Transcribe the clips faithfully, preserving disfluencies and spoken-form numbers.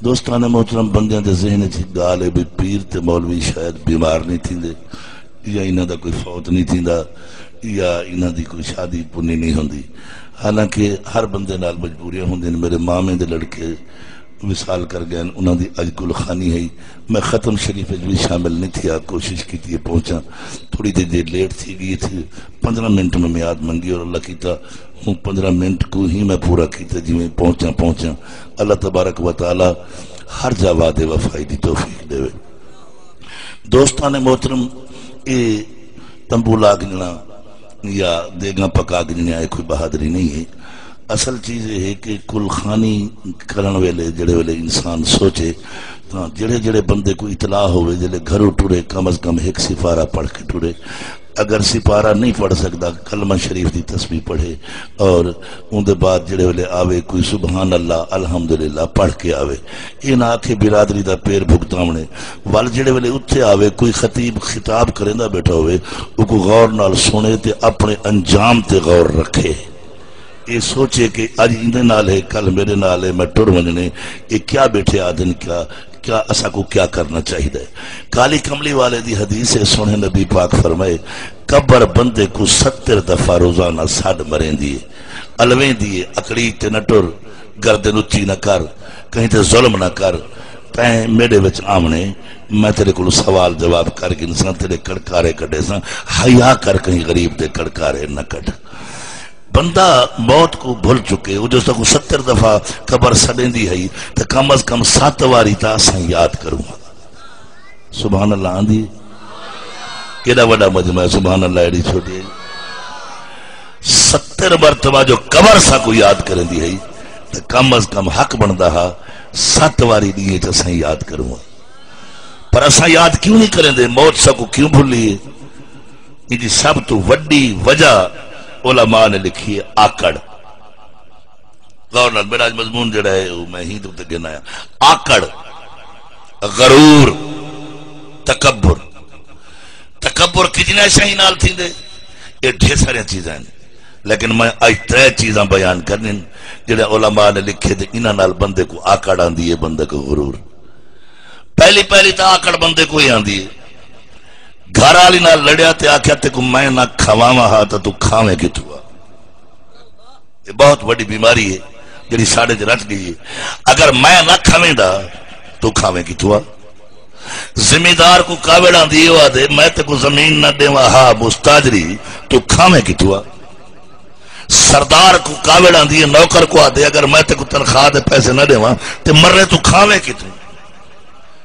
دوستان محترم، بندیاں دے ذہن اچ ہک ڳالھ ہے بھئی پیر تے مولوی شاید بیمار نہیں تھیندے، یا انہاں دا کوئی فوت نہیں تھیندا، یا انہاں دی کوئی شادی پنی نہیں ہوندی۔ حالانکہ ہر بندے نال مجبوریاں ہوندین۔ میرے مامے دے لڑکے وصال کر ڳئن، انہاں دی اڄ گل خوانی ہئی۔ میں ختم شریف اچ وی شامل نہیں تھیا، کوشش کیتی ہے پہنچاں، تھوڑی دیر لیٹ تھی ڳئی تھی۔ پندرہ منٹ میں میعاد منگی اور اللہ کیتا ہوں پندرہ منٹ کوں ہی میں پورا کیتا، جیویں پہنچاں پہنچاں۔ اللہ تبارک و تعالی ہر جا وعدے وفائی دی توفیق ݙیوے۔ دوستان محترم، اے تمبو لا گھننا یا دیگاں پکا گھننا، اے کوئی بہادری نہیں ہے۔ اصل چیز اے ہے کہ کل خوانی کرݨ ویلے، جڑے ویلے انسان سوچے، تاں جڑے جڑے بندے کوں اطلاع ہووے، جڑے گھروں ٹرے، کم از کم ہک سپارہ پڑھ کے ٹرے۔ اگر سپارہ نہیں پڑھ سکدا، کلمہ شریف دی تسبیح پڑھے، اور اون دے بعد جڑے ویلے آوے، کوئی سبحان اللہ، الحمدللہ پڑھ کے آوے۔ اے نہ آکھے برادری دا پیر بھگتاوݨے۔ ول جڑے ویلے اتھے آوے، کوئی خطیب خطاب کریندا بیٹھا ہووے، اوکوں غور نال سݨے تے اپݨے انجام تے غور رکھے۔ اے سوچے کہ اڄ ایندے نال ہے، کل میݙے نال ہے، میں ٹر ونڄݨے، اے کیا بیٹھے آہدن، کیا، کیا اساکوں کیا کرنا چاہیدا ہے۔ کالی کملی والے دی حدیث ہے، سوہݨے نبی پاک فرمائے، قبر بندے کوں ستر دفعہ روزانہ سݙ مریندی ہے، الویندی ہے، اکڑی تے نہ ٹر، گردن اچی نہ کر، کہیں تے ظلم نہ کر، تیں میݙے وچ آوݨے، میں تیݙے کولوں سوال جواب کر گھنساں، تیݙے کڑکارے کڈھیساں، حیا کر، کہیں غریب دے کڑکارے نہ کڈھ۔ بندہ موت کوں بھل چکے، او جو ساکوں ستر دفعہ قبر سݙیندی ہئی، تے کم از کم ست واری تاں اساں یاد کروں۔ سبحان اللہ آندی۔ کیݙا وݙا مجمع ہے، سبحان اللہ، ایݙی چھوٹی ہے۔ ستر مرتبہ جو قبر ساکوں یاد کریندی ہئی، تے کم از کم حق بݨدا ہا، ست واری ݙینہہ اچ اساں یاد کروں۔ پر اساں یاد کیوں نہیں کریندے؟ موت ساکوں کیوں بھلی ہے؟ ایندی سب توں وݙی وجہ علماء نے لکھی ہے آکڑ۔ غور نال، میݙا اڄ مضمون جڑا ہے، او میں ہی تے گھن آیا۔ آکڑ، غرور، تکبر۔ تکبر کتنی شئیں نال تھیندے؟ اے ڈھیر ساریاں چیزاں ہن، لیکن میں اڄ ترے چیزاں بیان کرنی جڑے علماء نے لکھے، تے انہاں نال بندے کوں آکڑ آندی ہے، بندے کوں غرور۔ پہلی پہلی تاں آکڑ بندے کوں ہی آندی ہے۔ گھر والی نال لڑیا تے آکھیا، "تیکوں میں نہ کھواواں ہا تاں توں کھاویں کتھوں آ؟" یہ بہت وڈی بیماری ہے جڑی ساڈے چ رچ گئی ہے۔ اگر میں نہ کھاویندا توں کھاویں کتھوں آ؟ زمیندار کوں کاوڑ آندی ہے، او آہدے، "میں تیکوں زمین نہ ݙیواں ہا مستاجری، توں کھاویں کتھوں آ؟" سردار کوں کاوڑ آندی ہے، نوکر کوں آہدے، "اگر میں تیکوں تنخواہ دے پیسے نہ ݙیواں تے مرے توں کھاویں کتھوں؟"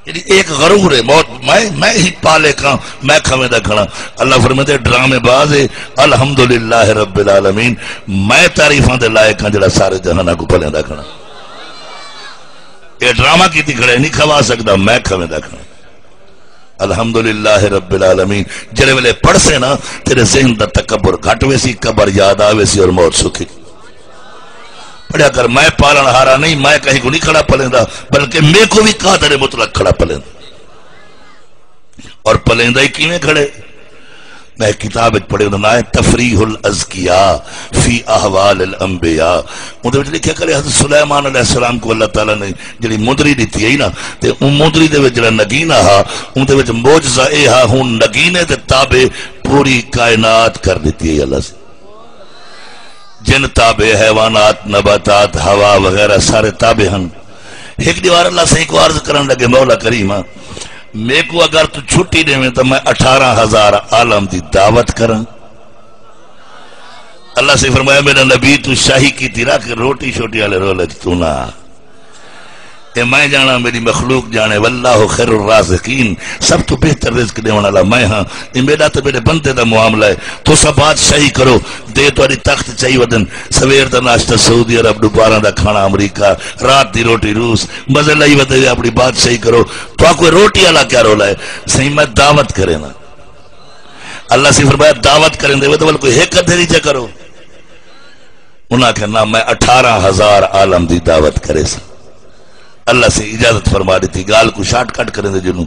یعنی ایک غرور ہے، موت میں، میں ہی پالے کاں، میں کھویں دا کھڑا۔ اللہ فرمیندے، ڈرامے باز ہے، الحمدللہ رب العالمین، میں تعریفاں دے لائق ہاں جڑا سارے جہاناں کوں پلیندا کھڑا۔ اے ڈرامہ کیتی کھڑے، نہیں کھوا سکدا، میں کھویں دا کھڑا۔ الحمدللہ رب العالمین۔ جڑے ویلے پڑھسے نا، تیرے ذہن دا تکبر گھٹ ویسی، قبر یاد آویسی اور موت سکھی۔ پڑھیا کر، میں پالݨ ہارا نہیں، میں کہیں کوں نہیں کھڑا پلیندا، بلکہ میکوں وی قادر مطلق کھڑا پلیندا۔ اور پلیندا ہی کیویں کھڑے؟ میں کتاب وچ پڑھے، انہاں ناں ہے تفریح الاذکیاء فی احوال الانبیاء۔ اون دے وچ لکھیا کرے، حضرت سلیمان علیہ السلام کوں اللہ تعالیٰ نے جڑی مندری ݙتی ہے نا، تے اون مندری دے وچ جڑا نگینہ ہا، اون دے وچ معجزہ اے ہا، ہن نگینے دے تابع پوری کائنات کر ݙتی ہے اللہ سے۔ جن تابع، حیوانات، نباتات، ہوا وغیرہ سارے تابع ہن۔ ہک ݙیہاڑ اللہ سئیں کوں عرض کرݨ لڳے، "مولا کریما، میکوں اگر توں چھٹی ݙیویں تاں میں اٹھارہ ہزار عالم دی دعوت کراں۔" اللہ سئیں فرمایا، "میرا نبی، توں شاہی کیتی رکھ، روٹی شوٹی والے رولے اچ توں نہ آ۔" اے میں ڄاݨاں، میݙی مخلوق ڄاݨے، واللہ خیر الرازقین، سب توں بہتر رزق ݙیوݨ والا میں ہاں۔ اے میݙا تے میݙے بندے دا معاملہ ہے۔ تساں بادشاہی کرو، دے تہاݙی تخت چائی ودن، سویر دا ناشتہ سعودی عرب، ݙوپہراں دا کھاݨا امریکہ، رات دی روٹی روس، مزے لائی ودے وے، اپݨی بادشاہی کرو۔ تہاکوں روٹی والا کیا رولا ہے؟ سئیں، میں دعوت کرینداں۔ اللہ سئیں فرمایا، دعوت کریندے وے تاں ول کوئی ہک ادھیری چا کرو۔ انہاں آکھیا، "نہ، میں اٹھارہ ہزار عالم دی دعوت کریساں۔" اللہ سئیں اجازت فرما ݙتی، ڳالھ کوں شارٹ کٹ کریندے جنوں۔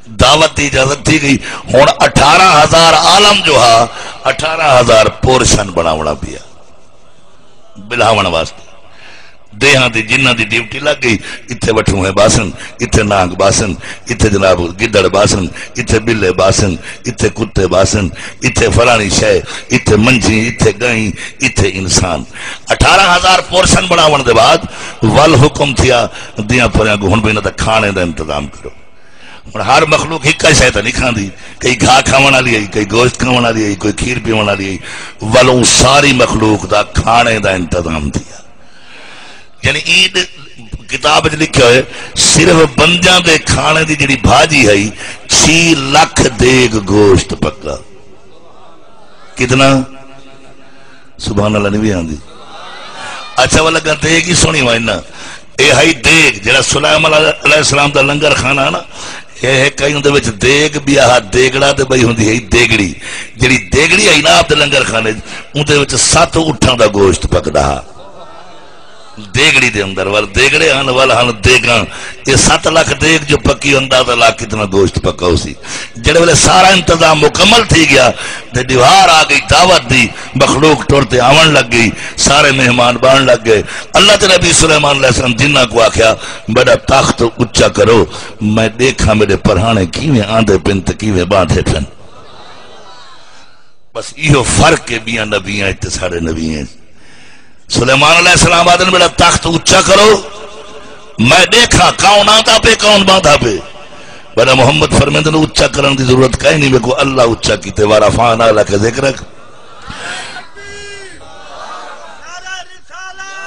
دعوت دی اجازت تھی ڳئی۔ ہݨ اٹھارہ ہزار عالم جو ہا، اٹھارہ ہزار پورشن بݨاوݨا پیا، بلہاوݨ واسطے۔ دیہاں دی جنہاں دی ڈیوٹی لڳ ڳئی، اتھے وٹھوہے ٻاہسن، اتھے نانگ ٻاہسن، اتھے جناب گدڑ ٻاہسن، اتھے ٻلے ٻاہسن، اتھے کتے ٻاہسن، اتھے فلاݨی شے، اتھے منجھی، اتھے ڳئیں، اتھے انسان۔ اٹھارہ ہزار پورشن بݨاوݨ دے بعد ول حکم تھیا، دیاں پریاں کوں ہݨ وی انہاں دے کھاݨے دا انتظام کرو۔ ہݨ ہر مخلوق ہکا شے تاں نہیں کھاندی، کئی گھاہ کھاوݨ والی ہئی، کئی گوشت کھاوݨ والی ہئی، کوئی کھیر پیوݨ والی ہئی، ول اوں ساری مخلوق دا کھاݨے دا انتظام تھیا۔ یعنی ایں کتاب وچ لکھیا ہوئے، صرف بندیاں دے کھاݨے دی جڑی بھاجی ہئی، چھی لکھ دیگ گوشت پکا۔ کتنا؟ سبحان اللہ نہیں بھی آندی۔ اچھا، وہ لگا دیگ ہی سنی وائنا۔ اے ہئی دیگ، جڑا سلیمان علیہ السلام دا لنگر خانہ ہے نا، اے ہے کئی اندے وچ دیگ، ٻیا ہا دیگڑا تے ٻئی ہوندی ہئی دیگڑی۔ جڑی دیگڑی ہئی نا آپ دے لنگر خانے، اندے وچ ست اٹھاں دا گوشت پکدا ہا۔ دیگڑی دے اندر ول دیگڑے ہن، ول ہن دیگاں۔ اے ست لکھ دیگ جو پکی، اندازہ لا کتنا گوشت پکا ہوسی۔ جڑے ویلے سارا انتظام مکمل تھی گیا تے ݙیہاڑ آ ڳئی دعوت دی، مخلوق ٹر تے آوݨ لڳ ڳئی، سارے مہمان ٻاہݨ لڳ ڳئے۔ اللہ دے نبی سلیمان علیہ السلام جنہاں کوں آکھیا، میݙا تخت اچا کرو، میں ݙیکھاں میݙے پرہاݨے کیویں آندے پن تے کیویں ٻاہندے پن۔ بس ایہو فرق ہے ٻیاں نبیاں اچ تے ساݙے نبیاں اچ۔ سلیمان علیہ السلام آہدن، میݙا تخت اچا کرو، میں ݙیکھاں کون آندا پئے، کون ٻاہندا پئے۔ میݙا محمد فرمیندن، اچا کرݨ دی ضرورت کائنی، میکوں اللہ اچا کیتے، ورفعنا لک ذکرک۔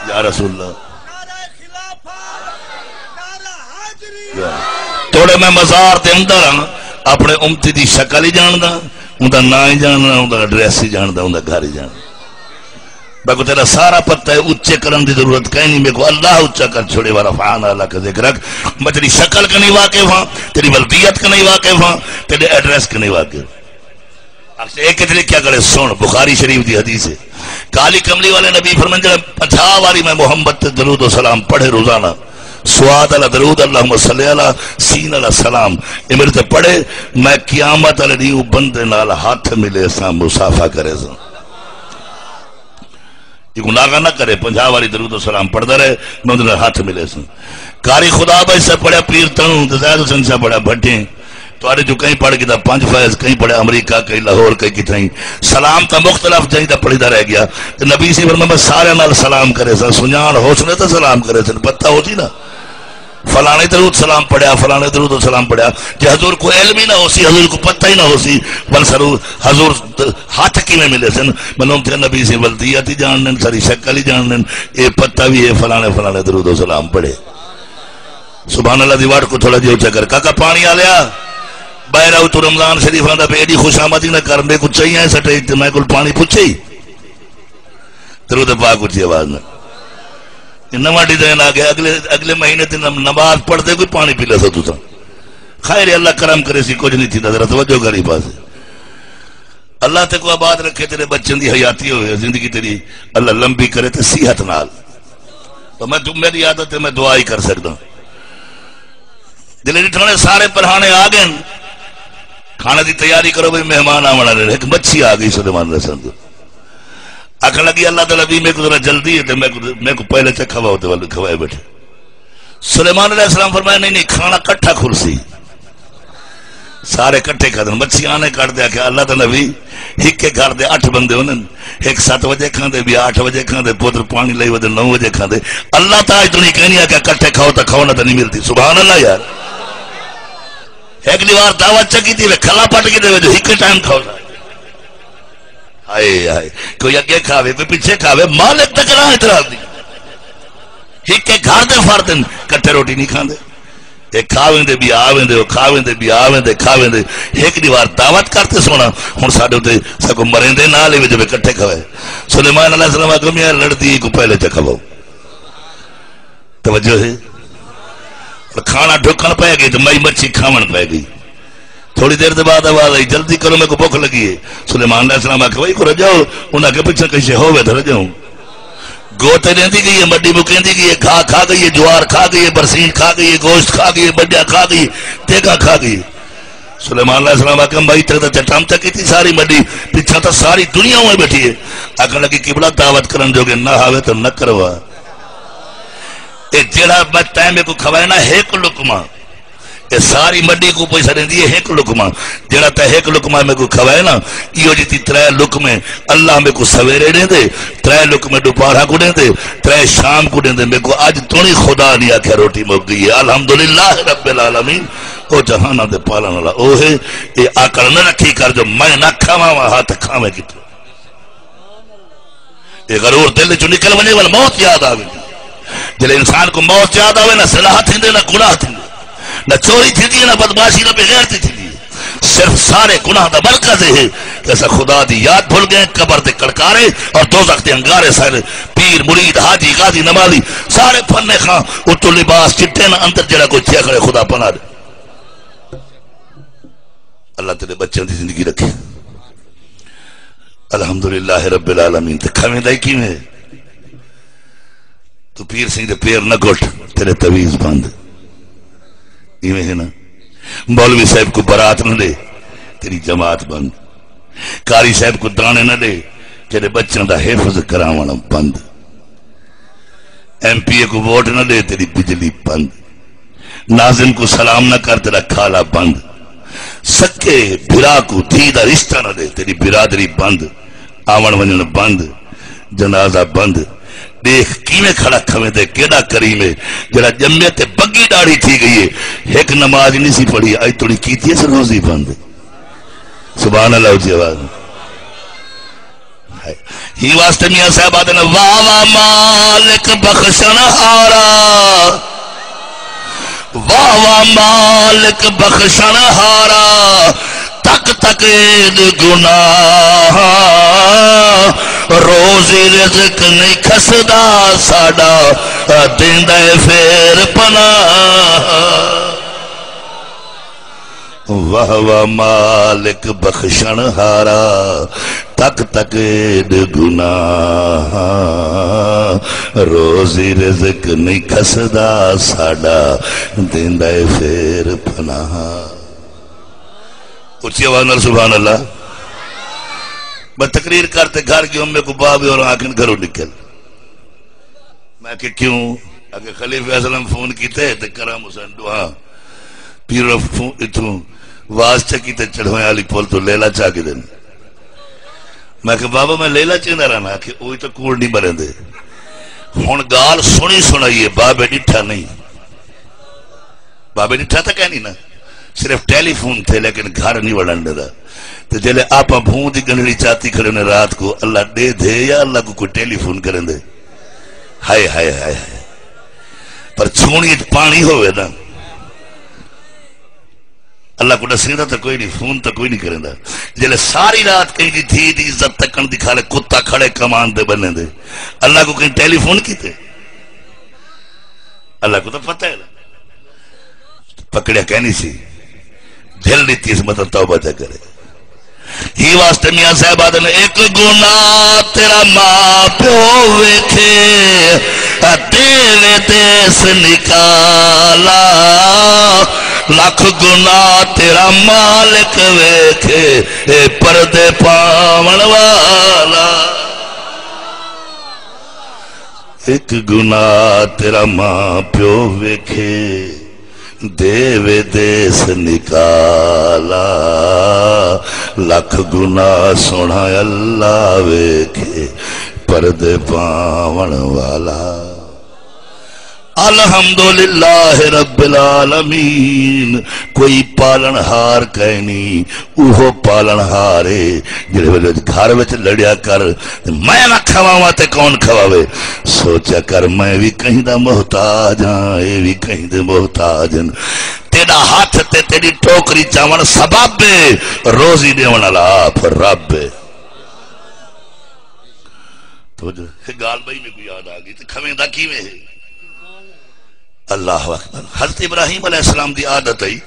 یا رسول اللہ۔ توڑے میں مزار دے اندر ہاں، اپݨے امتی دی شکل ہی ڄاݨدا، اوندا ناں ہی ڄاݨدا، اوندا ایڈریس ہی ڄاݨدا، اوندا گھر ہی ڄاݨدا۔ میکوں تیݙا سارا پتہ ہے، اچے کرݨ دی ضرورت کائنی، میکوں اللہ اچا کر چھوڑے، ورفعنا لک ذکرک۔ میں تیݙی شکل کنیں واقف ہاں، تیݙی ولدیت کنیں واقف ہاں، تیݙے ایڈریس کنیں واقف۔ اکھسے ایک اتنے کیا کرے، سن، بخاری شریف دی حدیث ہے۔ کالی کملی والے نبی فرمائے، جڑا پنجاہ واری میں محمد تے درود و سلام پڑھے روزانہ، صلوات علی درود، اللہم صلی علی سین علی سلام، اے میݙے تے پڑھے، میں قیامت والے ݙینہہ بندے نال ہتھ ملے ساں، مصافحہ کرے ساں۔ ایکوں ناغہ نہ کرے، پنجاہ واری درود و سلام پڑھدا رہے، میں اندر ہتھ ملے سوں۔ قاری خدا بخش صاحب پڑھیا پیر تنوں، تے زاہد حسین صاحب پڑھیا بھٹیں۔ تہاݙے جو کہیں پڑھ گھدا پنج فیض، کہیں پڑھیا امریکہ، کہیں لاہور، کہیں کتھائیں۔ سلام تاں مختلف جہیں دا پڑھدا رہ ڳیا۔ تے نبی سی فرمایا، میں سارے نال سلام کرے ساں، سنڄاݨ ہوسن تے سلام کرے سن، پتہ ہوسی نا۔ فلانے درود سلام پڑھیا، فلانے درود سلام پڑھیا۔ جے حضور کوں علم ہی نہ ہوسی، حضور کوں پتہ ہی نہ ہوسی، ول سرو حضور ہتھ کیویں ملے سن؟ معلوم تھیا نبی سی ولدیت ہی ڄاݨدن، ساری شکل ہی ڄاݨدن، اے پتہ وی ہے فلانے فلانے درود و سلام پڑھے۔ سبحان اللہ دی وٹ کوں تھوڑا جیہا اچا کر، کاکا پاݨی آ لیا۔ ٻاہر آؤ، توں رمضان شریف آندا پئے، ایݙی خوش آمدی نہ کر، میکوں چاہیے سٹے تے میں کول پاݨی پچھے ہی۔ درود پاک اچی آواز نال۔ اے نواں ڈیزائن آ ڳیا، اڳلے، اڳلے مہینے تے نم-، نماز پڑھدے کوئی پاݨی پی لیسو تساں۔ خیر، اللہ کرم کریسی، کجھ نہیں تھیندا، ذرا توجہ کر ایں پاسے۔ اللہ تیکوں آباد رکھے، تیݙے ٻچیاں دی حیاتی ہووے، زندگی تیݙی اللہ لمبی کرے تے صحت نال۔ تو میں، تو میری عادت ہے، میں دعا ہی کر سڳداں۔ جلے ݙٹھوݨے سارے پرہاݨے آ ڳئن، کھاݨے دی تیاری کرو بھئی، مہمان آوݨ والے۔ ہک مچھی آ ڳئی سلیمان علیہ السلام دی۔ آکھݨ لڳی، اللہ دے نبی، میکوں ذرا جلدی ہے تے میکوں، میکوں پہلے چا کھواؤ، تے ول کھوائے ٻیٹھے۔ سلیمان علیہ السلام فرمایا، نہیں، نہیں، کھاݨا کٹھا کھلسی۔ سارے کٹھے کھادن۔ مچھی آنے کٹ دے آکھیا، اللہ دے نبی، ہکے گھر دے اٹھ بندے ہوندن، ہک ست وجے کھاندے، ٻیا اٹھ وجے کھاندے، پتر پاݨی لئی ودے نو وجے کھاندے۔ اللہ تاں اڄ تݨی کہیں نہیں آکھیا کٹھے کھاؤ تاں کھاؤ، نہ تاں نہیں ملدی۔ سبحان اللہ یار۔ ہک ݙیوار دعوت چا کیتی وے، کھلا پٹ کے دے وے جو ہکے ٹائم کھاؤ۔ ہائے ہائے، کوئی اڳے کھاوے، کوئی پچھے کھاوے، مالک تک نہ اعتراض نہیں۔ ہکے گھر دے فرد ہن، کٹھے روٹی نہیں کھاندے۔ اے کھا ویندے، ٻیا آ ویندے، او کھا ویندے، ٻیا آ ویندے، کھا ویندے۔ ہک ݙیوار دعوت کر تے سوہݨا، ہݨ ساݙے اتے ساکوں مریندے نال ہی وچ کٹھے کھوائے۔ سلیمان علیہ السلام آکھیا، میاں لڑدی کوں پہلے چا کھواؤ۔ توجہ ہے؟ اور کھاݨا ڈھکݨ پئے ڳئی تے مئی مچھی کھاوݨ پئے ڳئی۔ تھوڑی دیر دے بعد آواز آئی، جلدی کرو، میکوں بکھ لڳی ہے۔ سلیمان علیہ السلام آکھیا، بھائی کو رجاؤ، انہاں آکھیا، پچھے کہیں شے ہووے تاں رجاؤں۔ گوتے ݙیندی ڳئی ہے، مڈی مکیندی ڳئی ہے، گھاہ کھا ڳئی ہے، جوار کھا ڳئی ہے، برسین کھا ڳئی ہے، گوشت کھا ڳئی ہے، بڈیا کھا ڳئی ہے، دیگا کھا ڳئی ہے۔ سلیمان علیہ السلام آکھیا، مئی تک تاں چٹم چا کیتی ساری مڈی، پچھاں تاں ساری دنیا ہوئے ٻیٹھی ہے۔ آکھݨ لڳی، قبلہ دعوت کرݨ جوڳے نہ ہاوے تاں نہ کروا۔ اے جیڑھا میں تیں میکوں کھوائے نا ہک لقمہ، اے ساری مڈی کوں پیسہ ݙیندی ہے ہک لقمہ۔ جیڑھا تیں ہک لقمہ میکوں کھوائے نا، ایہو جی تیں ترے لقمے اللہ میکوں سویرے ݙیندے، ترے لقمے ݙوپہرا کوں ݙیندے، ترے شام کوں ݙیندے۔ میکوں اڄ توݨی خدا نہیں آکھیا روٹی مک ڳئی ہے۔ الحمدللہ رب العالمین، او جہاناں دے پالݨ والا او ہے۔ اے آکڑ نہ رکھی کر جو میں نہ کھاواں، ہتھ کھاویں کتھوں۔ اے غرور دل چوں نکل ونڄے، ول موت یاد آوے۔ جیلے انسان کوں موت یاد آوے، نہ زنا تھیندے، نہ گناہ تھیندے، نہ چوری تھیندی ہے، نہ بدمعاشی، نہ بے غیرتی تھیندی ہے۔ صرف سارے گناہ دا مرکز اے ہے کہ اساں خدا دی یاد بھل ڳئے، قبر دے کڑکارے اور دوزخ دے انگارے سارے۔ پیر، مرید، حاجی، غازی، نمازی، سارے فن خاں، اتوں لباس چٹے نہ، اندر جیڑھا کوئی تھیا کھڑے، خدا پناہ ݙے۔ اللہ تیݙے ٻچیاں دی زندگی رکھے۔ الحمدللہ رب العالمین۔ تے کھویندا ہی کیویں؟ توں پیر سئیں دے پیر نہ گھٹ، تیݙے تعویذ بند۔ ایویں ہے نا؟ مولوی صاحب کوں برات نہ ݙے، تیݙی جماعت بند۔ قاری صاحب کوں داݨے نہ ݙے، تیݙے ٻچیاں دا حفظ کراوݨ بند۔ ایم پی اے کوں ووٹ نہ ݙے، تیݙی بجلی بند۔ ناظم کوں سلام نہ کر، تیݙا کھالا بند۔ سکے بھرا کوں دھی دا رشتہ نہ ݙے، تیݙی برادری بند۔ آوݨ ونڄݨ بند، جنازہ بند۔ ݙیکھ کیویں کھڑا کھویندے، کیݙا کریم ہے، جیڑھا ڄمے تے بگی ݙاڑھی تھی ڳئی ہے۔ ہک نماز نہیں سی پڑھی، اڄ توڑی کیتی ہے روزی بند۔ سبحان اللہ، اچی آواز۔ ہائے۔ ہی واسطے میاں صاحب آہدن، واہ واہ مالک بخشݨ ہارا، واہ واہ مالک بخشݨ ہارا، تک تک عید گناہ، روزی رزق نہیں کھسدا ساݙا، ݙیندا ہے پھر پناہ۔ واہ واہ مالک بخشݨ ہارا، تک تک عید گناہ، روزی رزق نہیں کھسدا ساݙا، ݙیندا ہے پھر پناہ۔ اچی آواز نال سبحان اللہ۔ میں تقریر کر تے گھر ڳیوم، میکوں بابے ہوراں آکھن، گھروں نکل۔ میں کہ کیوں؟ آکھے خلیفہ اسلم فون کیتے تے کرم حسین ݙوہاں پیرو فون اتھوں واز چکی تے چڑھویں والی پل توں لیلا چا گھدن۔ میں کہ بابا میں لیلا چیندا رہنا، آکھے اوہی تاں کوڑ نہیں مریندے۔ ہݨ ڳالھ سݨی سݨائی ہے، بابے ݙٹھا نہیں۔ بابے ݙٹھا تاں کائنی نا، صرف ٹیلی فون تھے، لیکن گھر نہیں وڑݨ ݙیندا۔ تے جیلے آپاں بھوں دی گنڈھڑی چاتی کھڑے نے رات کوں، اللہ ݙیدھے یا اللہ کوں کوئی ٹیلی فون کریندے؟ ہائے، ہائے، ہائے، ہائے۔ پر چھوݨی اچ پاݨی ہووے نا، اللہ کوں ݙسیندا تاں کوئی نہیں، فون تاں کوئی نہیں کریندا۔ جیلے ساری رات کہیں دی دھی دی عزت تکݨ دی کھالے، کتا کھڑے کمان دے بنے دے، اللہ کوں کہیں ٹیلی فون کیتے؟ اللہ کوں تاں پتہ ہے نا۔ پکڑیا کینی سی، جھل ݙتی اس، مطلب توبہ چا کرے۔ ہی واسطے میاں صاحب آہدن، ہک گناہ تیرا ماں پیو ویکھے، دیوے دیس نکالا، لکھ گناہ تیرا مالک ویکھے، اے پردے پاوݨ والا۔ ہک گناہ تیرا ماں پیو ویکھے، دیوے دیس نکالا، لکھ گناہ سوہݨا اللہ ویکھے، پردے پاوݨ والا۔ الحمدللہ رب العالمین، کوئی پالݨ ہار کائنی، اوہو پالݨ ہار ہے، جیڑھے ویلے گھر وچ لڑیا کر، تے میں نہ کھواواں تے کون کھواوے؟ سوچیا کر، میں وی کہیں دا محتاج ہاں، اے وی کہیں دے محتاج ہن۔ تیݙا ہتھ تے تیݙی ٹوکری چاوݨ سبب ہے، روزی ݙیوݨ والا آپ رب ہے۔ توجہ، ہک ڳالھ ٻئی میکوں یاد آ ڳئی، تے کھویندا کیویں ہے؟ اللہ اکبر۔ حضرت ابراہیم علیہ السلام دی عادت ہئی،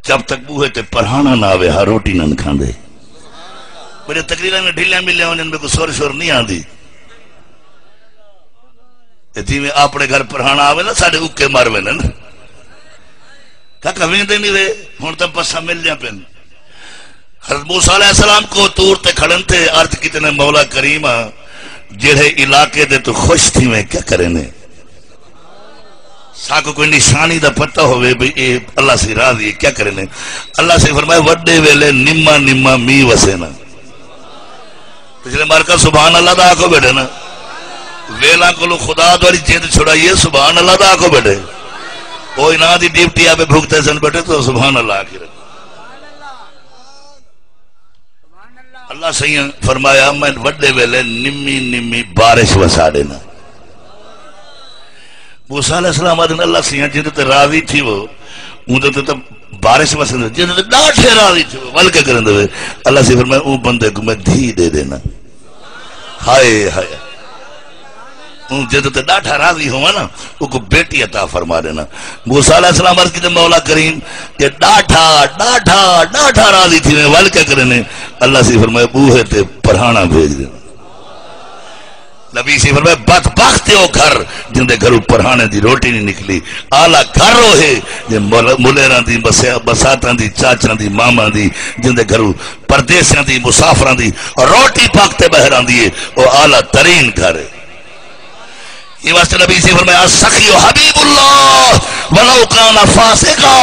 جب تک بوہے تے پرہاݨا نہ آوے ہا، روٹی نہ کھاندے۔ میݙے تقریراں میں ڈھیلیاں ملیاں ونڄن، میکوں سر شر نہیں آندی۔ تے جیویں اپݨے گھر پرہاݨا آوے نا، ساݙے اکے مر ویندن۔ کاکا ویندے نہیں وے، ہݨ تاں بساں ملدیاں پن۔ حضرت موسیٰ علیہ السلام کوہ طور تے کھڑن تے عرض کیتے نے، مولا کریم، جیڑھے علاقے دے تو خوش تھیویں کیا کرینے؟ ساکوں کوئی نشانی دا پتہ ہووے بھئی اے اللہ سئیں راضی ہے، کیا کریندے؟ اللہ سئیں فرمائے، وݙے ویلے نما نما مینہ وسے نا۔ پچھلے مارکا سبحان اللہ دا آکھو ٻیٹھے نا۔ ویلاں کولوں خدا تہاݙی جند چھڑائیے، سبحان اللہ دا آکھو ٻیٹھے۔ او انہاں دی ڈیوٹی آپے بھگتے سن ٻیٹھے تو سبحان اللہ آکھی رکھو۔ اللہ سئیں فرمایا، میں وݙے ویلے نمی نمی بارش وسا ݙینا۔ موسیٰ علیہ السلام آہدن، اللہ سئیں جیندے تے راضی تھیوو، اوندے تے تاں بارش وسیندے، جیندے تے ݙاڈھے راضی تھیوو، ول کے کریندے وے؟ اللہ سئیں فرمایا، اوں بندے کوں میں دھی ݙے ݙینا۔ ہائے ہائے۔ اوں جیندے تے ݙاڈھا راضی ہوواں نا، اوکوں بیٹی عطا فرما ݙینا۔ موسیٰ علیہ السلام عرض کیتے، مولا کریم، جے ݙاڈھا، ݙاڈھا، ݙاڈھا راضی تھیویں، ول کیا کریندیں؟ اللہ سئیں فرمایا، ٻوہے تے پرہاݨا بھیڄ ݙینا۔ نبی سئیں فرمایا، بدبخت ہے او گھر جیندے گھروں پرہاݨے دی روٹی نہیں نکلی۔ آلا گھر او ہے جے مل-، ملیراں دی، بسیا-، بساتاں دی، چاچاں دی، ماماں دی، جیندے گھروں پردیسیاں دی، مسافراں دی روٹی پک تے ٻاہر آندی ہے، او اعلیٰ ترین گھر ہے۔ ایں واسطے نبی سئیں فرمایا، السخی حبیب اللہ ولو کان فاسقا،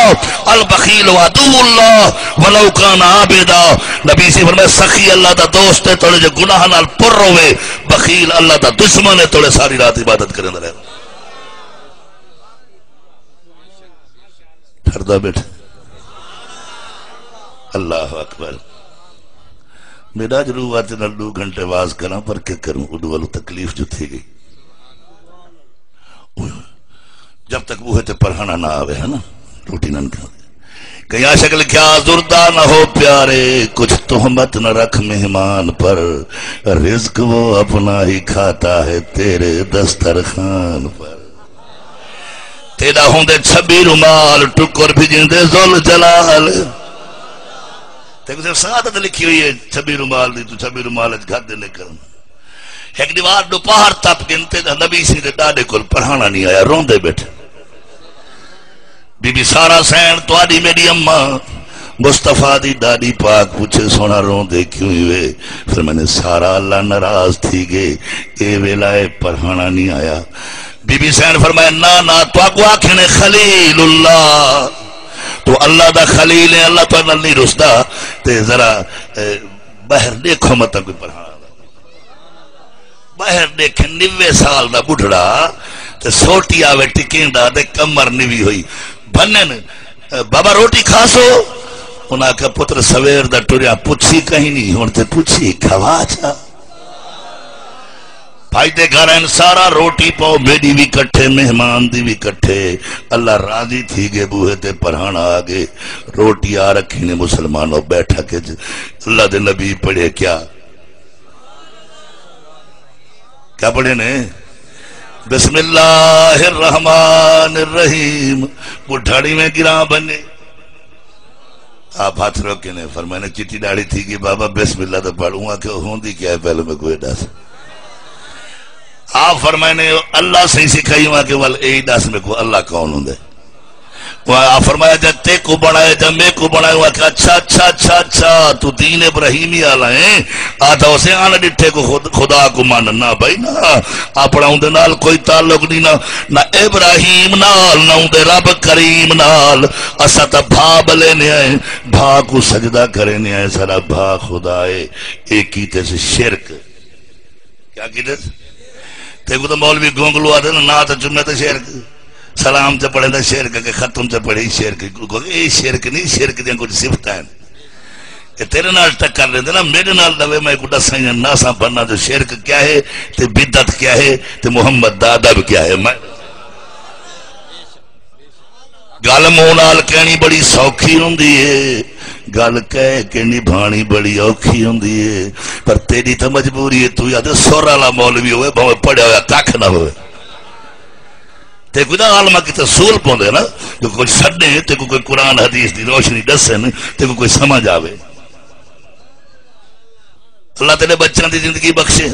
البخیل عدو اللہ ولو کان عابدا۔ نبی سئیں فرمایا، سخی اللہ دا دوست ہے، توڑے جو گناہ نال پر ہوے، بخیل اللہ دا دشمن ہے، توڑے ساری رات عبادت کریندا رہے۔ ٹھردا ٻیٹھے۔ اللہ اکبر۔ میݙا اڄ روح آ تے نال ݙو گھنٹے واز کراں، پر کیا کروں، اݙو ولوں تکلیف جو تھی ڳئی۔ جب تک ٻوہے تے پرہاݨا نہ آوے، ہے نا، روٹی نہ کھاوے۔ کہیں عاشق لکھیا، زردہ نہ ہو پیارے، کچھ تہمت نہ رکھ مہمان پر، رزق وہ اپنا ہی کھاتا ہے تیرے دسترخوان پر۔ تیݙا ہوندے چھبی رومال، ٹکر بھڄیندے ذوالجلال۔ تے کسے سعادت لکھی ہوئی ہے چھبی رومال دی، تو چھبی رومال اچ گھر دے نکل۔ ہک دیوار ݙوپہر تپ ڳن تے نبی سئیں دے ݙاݙے کول پرہاݨا نہیں آیا، روندے ٻیٹھے۔ بی بی سارا سین، تہاݙی میݙی اماں مصطفیٰ دی ݙاݙی پاک پچھے، سوہݨا روندے کیوں ہیوے؟ فرمائے، سارا اللہ ناراض تھی ڳئے، اے ویلا ہے پرہاݨا نہیں آیا۔ بی بی سین فرمائے، نہ نہ، تہاکوں آکھن خلیل اللہ، تو اللہ دا خلیل ہے، اللہ تہاݙے نال نہیں رسدا۔ تے ذرا، اے، ٻاہر ݙیکھو متاں کوئی پرہاݨا۔ ٻاہر ݙیکھن نوے سال دا ٻڈھڑا تے سوٹی آوے ٹکیندا تے کمر نوی ہوئی۔ بھنن، بابا روٹی کھاسو؟ انہاں آکھیا، پتر سویر دا ٹریا پچھی کہیں نہیں، ہݨ تے پچھی کھوا چھا۔ بھائی دے گھر آئن، سارا روٹی پاؤ، میݙی وی کٹھے، مہمان دی وی کٹھے۔ اللہ راضی تھی ڳئے، ٻوہے تے پرہاݨا آ ڳئے، روٹی آ رکھی نے مسلمانوں، بیٹھک اچ اللہ دے نبی پڑھے کیا؟ کیا پڑھے نے؟ بسم اللہ الرحمن الرحیم۔ ٻڈھڑی میں گراں بنے۔ آپ ہتھ روکے نے، فرمائے نے، چٹی ݙاڑھی تھی ڳئی بابا، بسم اللہ تو پڑھ۔ اوں آکھیا، ہوندی کیا ہے، پہلے میکوں اے ݙس۔ آپ فرمائے نے، اللہ سئیں سکھائی۔ اوں آکھیا، ول اے ݙس میکوں، اللہ کون ہوندے؟ آ فرمایا، جا تیکوں بݨائے، جا میکوں بݨائے۔ آکھیا، اچھا، اچھا، اچھا، اچھا، توں دین ابراہیمی آلا ہیں؟ آ تاں اسے اݨ ݙٹھے کوں خود، خدا کوں من۔ نہ بھائی نہ، اپݨا اوندے نال کوئی تعلق نہیں، نہ، نہ ابراہیم نال، نہ اوندے رب کریم نال۔ اساں تاں بھا ٻلیندے ہیں، بھا کوں سجدہ کریندے ہیں، ساݙا بھا خدا ہے۔ اے کیتے سے شرک۔ کیا کیتے؟ تیکوں تاں مولوی گونگلو آہدے نا، نعت چمے تے شرک، سلام تے پڑھے تے شرک، کہ ختم تے پڑھے شرک۔ اے شرک نہیں، شرک دیاں کچھ صفتاں ہیں۔ اے تیرے نال ٹکر لیندے نا، میݙے نال لوے، میں کوں ݙساں یا ناساں بھناں جو شرک کیا ہے تے بدعت کیا ہے تے محمد دا ادب کیا ہے۔ میں گل منہ نال کہݨی بڑی سوکھی ہوندی ہے، گل کہہ کے نبھاݨی بڑی اوکھی ہوندی ہے۔ پر تیݙی تاں مجبوری ہے، توں یا تے سر والا مولوی ہوئے، بھاویں پڑھیا ہویا ککھ نہ ہوئے۔ تیکوں تاں عالماں کیتے اصول پوندے نا، جو کوئی سݙے، تیکوں کوئی قرآن حدیث دی روشنی ݙسن، تیکوں کوئی سمجھ آوے۔ اللہ تیݙے بچیاں دی زندگی بخشے۔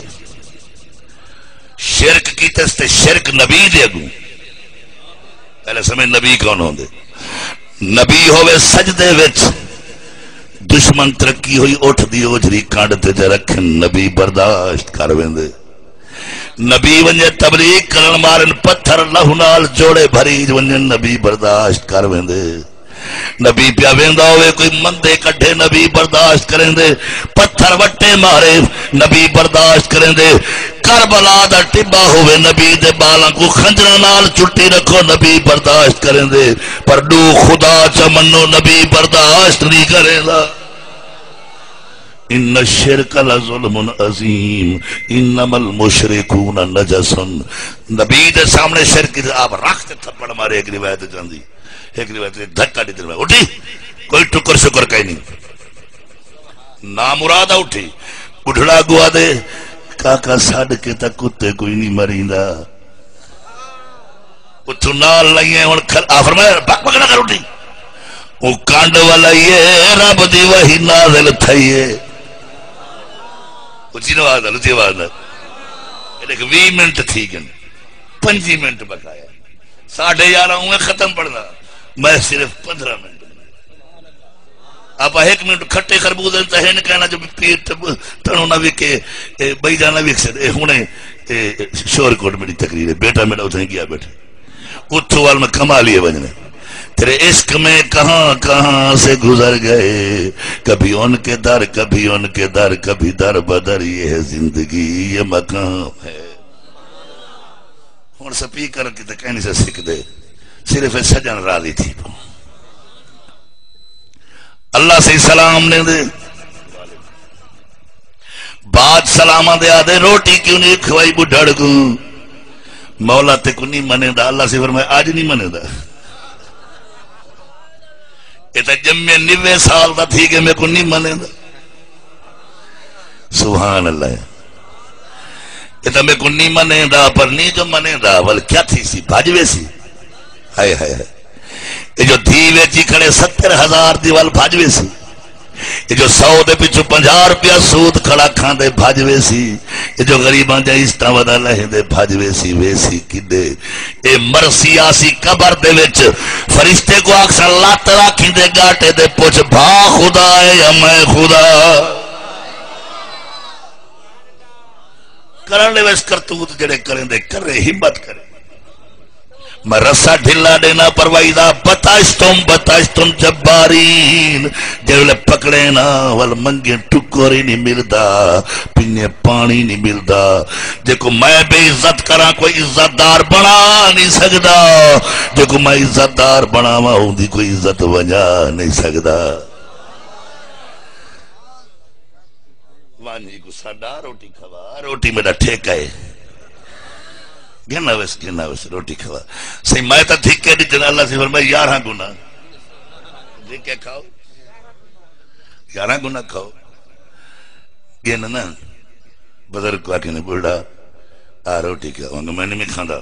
شرک کیتس تے شرک نبی دے اڳوں۔ پہلے سمجھ نبی کون ہوندے۔ نبی ہووے سجدے وچ، دشمن ترکی ہوئی اٹھ دی اوجھری کنڈ تے چا رکھن، نبی برداشت کر ویندے۔ نبی ونڄے تبلیغ کرݨ، مارن پتھر، لہو نال جوڑے بھریج ونڄن، نبی برداشت کر ویندے۔ نبی پیا ویندا ہووے، کوئی مندے کڈھے، نبی برداشت کریندے۔ پتھر وٹے مارے، نبی برداشت کریندے۔ کربلا دا ٹبا ہووے، نبی دے ٻالاں کوں خنجراں نال چٹی رکھو، نبی برداشت کریندے۔ پر ݙو خدا چا منو، نبی برداشت نہیں کریندا۔ ان الشرک لظلم عظیم، انما المشرکون نجس۔ نبی دے سامنے شرک دے آپ رکھ تے تھپڑ مارے، ایک روایت جاندی، ایک روایت دے دھکا ݙتے، اٹھی، کوئی ٹکر شکر کہیں نہیں۔ نامراد اٹھی، ٻڈھڑا اڳوں آہدے، کاکا سݙ کے تاں کتے کوئی نہیں مریندا۔ اتھوں نال لائیے ہݨ کھل-، آ فرمایا، بک بک نہ کر اٹھی۔ او کنڈ ولائیے، رب دی وحی نازل تھئیے۔ اچھی آواز نال، اچھی آواز نال۔ اے ݙیکھ، ویہہ منٹ تھی ڳئے، پنجی منٹ بقایا۔ ساڑھے یارہ اونویں ختم پڑھنا، میں صرف پندرہ منٹ۔ آپاں ہک منٹ کھٹے خربوزے تاں ہن کہنا جو پیر تݨو نہ وکے، اے بئی جانا وک سڳدے۔ اے ہݨے، اے شور کوٹ میری تقریر ہے، بیٹا میرا اتھے گیا بیٹھے۔ اتھوں وال میں کما لیے ونڄݨے۔ تیرے عشق میں کہاں کہاں سے گزر گئے، کبھی ان کے در، کبھی ان کے در، کبھی در بدر، یہ ہے زندگی، یہ مقام ہے۔ ہݨ سپیکر کیتے کہیں نہیں سے سکھدے، صرف اے سڄݨ راضی تھی پون۔ اللہ سئیں سلام ݙیندے۔ بعد سلاماں دے آہدے، روٹی کیوں نہیں کھوائی ٻڈھڑ کوں؟ مولا تیکوں نہیں منیندا۔ اللہ سئیں فرمائے، اڄ نہیں منیندا۔ اے تاں ڄمے نوے سال دا تھی ڳئے، میکوں نہیں منیندا۔ سبحان اللہ۔ اے تاں میکوں نہیں منیندا، پر نہیں جو منیندا، ول کیا تھیسی؟ بھڄ ویسی۔ ہائے ہائے ہائے۔ اے جو دھی ویچی کھڑے ستر ہزار دی، ول بھڄ ویسی۔ اے جو سو دے پچھوں پنجاہ روپیہ سود کھڑا کھاندے، بھڄ ویسی۔ اے جو غریباں دیاں عزتاں ودا لہیندے، بھڄ ویسی، ویسی کݙے؟ اے مرسی آسی قبر دے وچ، فرشتے کوں آکھسن، لت رکھ ایندے ڳاٹے تے، پچھ، بھا خدا ہے یا میں خدا؟ کرݨ دے ویس کرتوت جیڑھے کریندے، کرے، ہمت کرے۔ میں رسہ ڈھلا ݙینا، پر وَإِذَا بَطَشْتُم بَطَشْتُم جَبَّارِينَ۔ جیڑھے ویلے پکڑے نا، ول منگے ٹکر ہی نہیں ملدا، پینے پاݨی نہیں ملدا۔ جیکوں میں بے عزت کراں، کوئی عزت دار بݨا نہیں سڳدا۔ جیکوں میں عزت دار بݨاواں، اوندی کوئی عزت ونڄا نہیں سڳدا۔ ونڄ ایکوں سݙا، روٹی کھوا، روٹی میݙا ٹھیکہ ہے۔ گھن آویس، گھن آویس، روٹی کھوا۔ سئیں، میں تاں دھکے ݙتے، اللہ سئیں فرمائے، یارہاں گنا دھکے کھاؤ، یارہاں گنا کھاؤ۔ گھن نا، بزرگ کوں آکھے نے، ٻڈھڑا، آ روٹی کھا۔ میں نہیں میں کھاندا،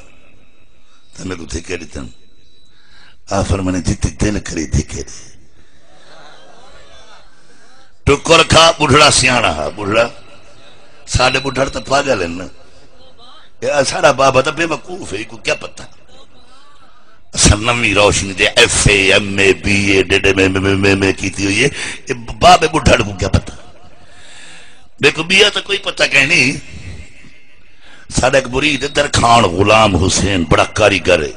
تاں میکوں دھکے ݙتن۔ آ فرمانے، جتی دل کری دھکے ݙے۔ ٹکر کھا، ٻڈھڑا سیاݨا ہا، ٻڈھڑا۔ ساݙے ٻڈھڑ تاں پاڳل ہن نا۔ اے ساݙا بابا تاں بے وقوف ہے، کوں کیا پتہ؟ اساں نویں روشنی دے F A, M A, B A, ڈیڈ M A, M A, M A کیتی ہوئی ہے۔ اے بابے ٻڈھڑ کوں کیا پتہ؟ میکوں ٻیا تاں کوئی پتہ کائنی۔ ساݙا ہک مرید ہے درکھاݨ غلام حسین، بڑا کاریگر ہے۔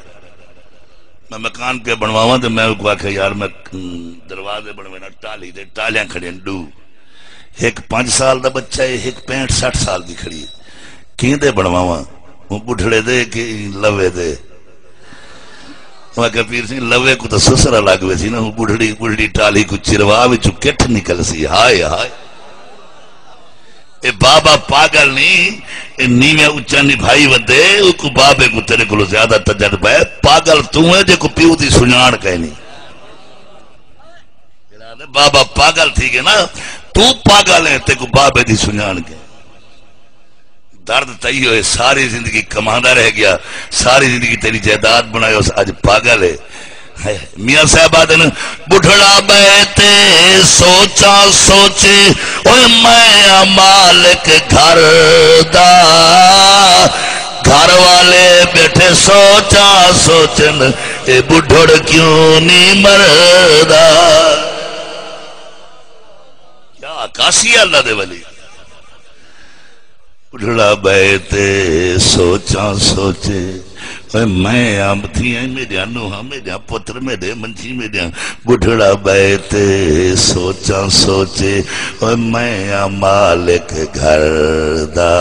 میں مکان پیا بݨواواں تے میں اوکوں آکھیا، یار، میں، ام، دروازے بݨوینا، ٹالھی دے، ٹالھیاں کھڑیاں ݙو، ہک پنج سال دا بچہ ہے، ہک پینٹھ سٹھ سال دی کھڑی ہے، کیندے بݨواواں؟ اوں ٻڈھڑے دے کہ لوے دے؟ میں آکھیا، پیر سئیں، لوے کوں تاں سسرا لڳ ویسی نا، اوں ٻڈھڑی، ٻڈھڑی ٹالھی کوں چروا وچوں کٹھ نکلسی۔ ہائے ہائے۔ اے بابا پاگل نہیں، اے نیویں اچا نبھائی ودے، اوکوں بابے کوں تیرے کولوں زیادہ تجربہ ہے۔ پاگل توں ہے جیکوں پیو دی سنڄاݨ کائنی۔ جیڑھا آہدے بابا پاگل تھی ڳئے نا، توں پاگل ہے، تیکوں بابے دی سنڄاݨ کائنی۔ درد تئی ہوئے، ساری زندگی کماندا رہ ڳیا، ساری زندگی تیری جائیداد بݨائے، اس اڄ پاگل ہے۔ ہائے، میاں صاحب آہدن، ٻڈھڑا ٻہہ تے سوچاں سوچے، اوئے میں آں مالک گھر دا۔ گھر والے ٻیٹھے سوچاں سوچن، اے ٻڈھڑ کیوں نی مردا؟ کیا عکاسی ہے اللہ دے ولی۔ ٻڈھڑا ٻہہ تے سوچاں سوچے، اوئے میں آں، دھیاں میݙیاں، نوہاں میݙیاں، پتر میݙے، منجھی میݙیاں۔ ٻڈھڑا ٻہہ تے سوچاں سوچے، اوئے میں آں مالک گھر دا۔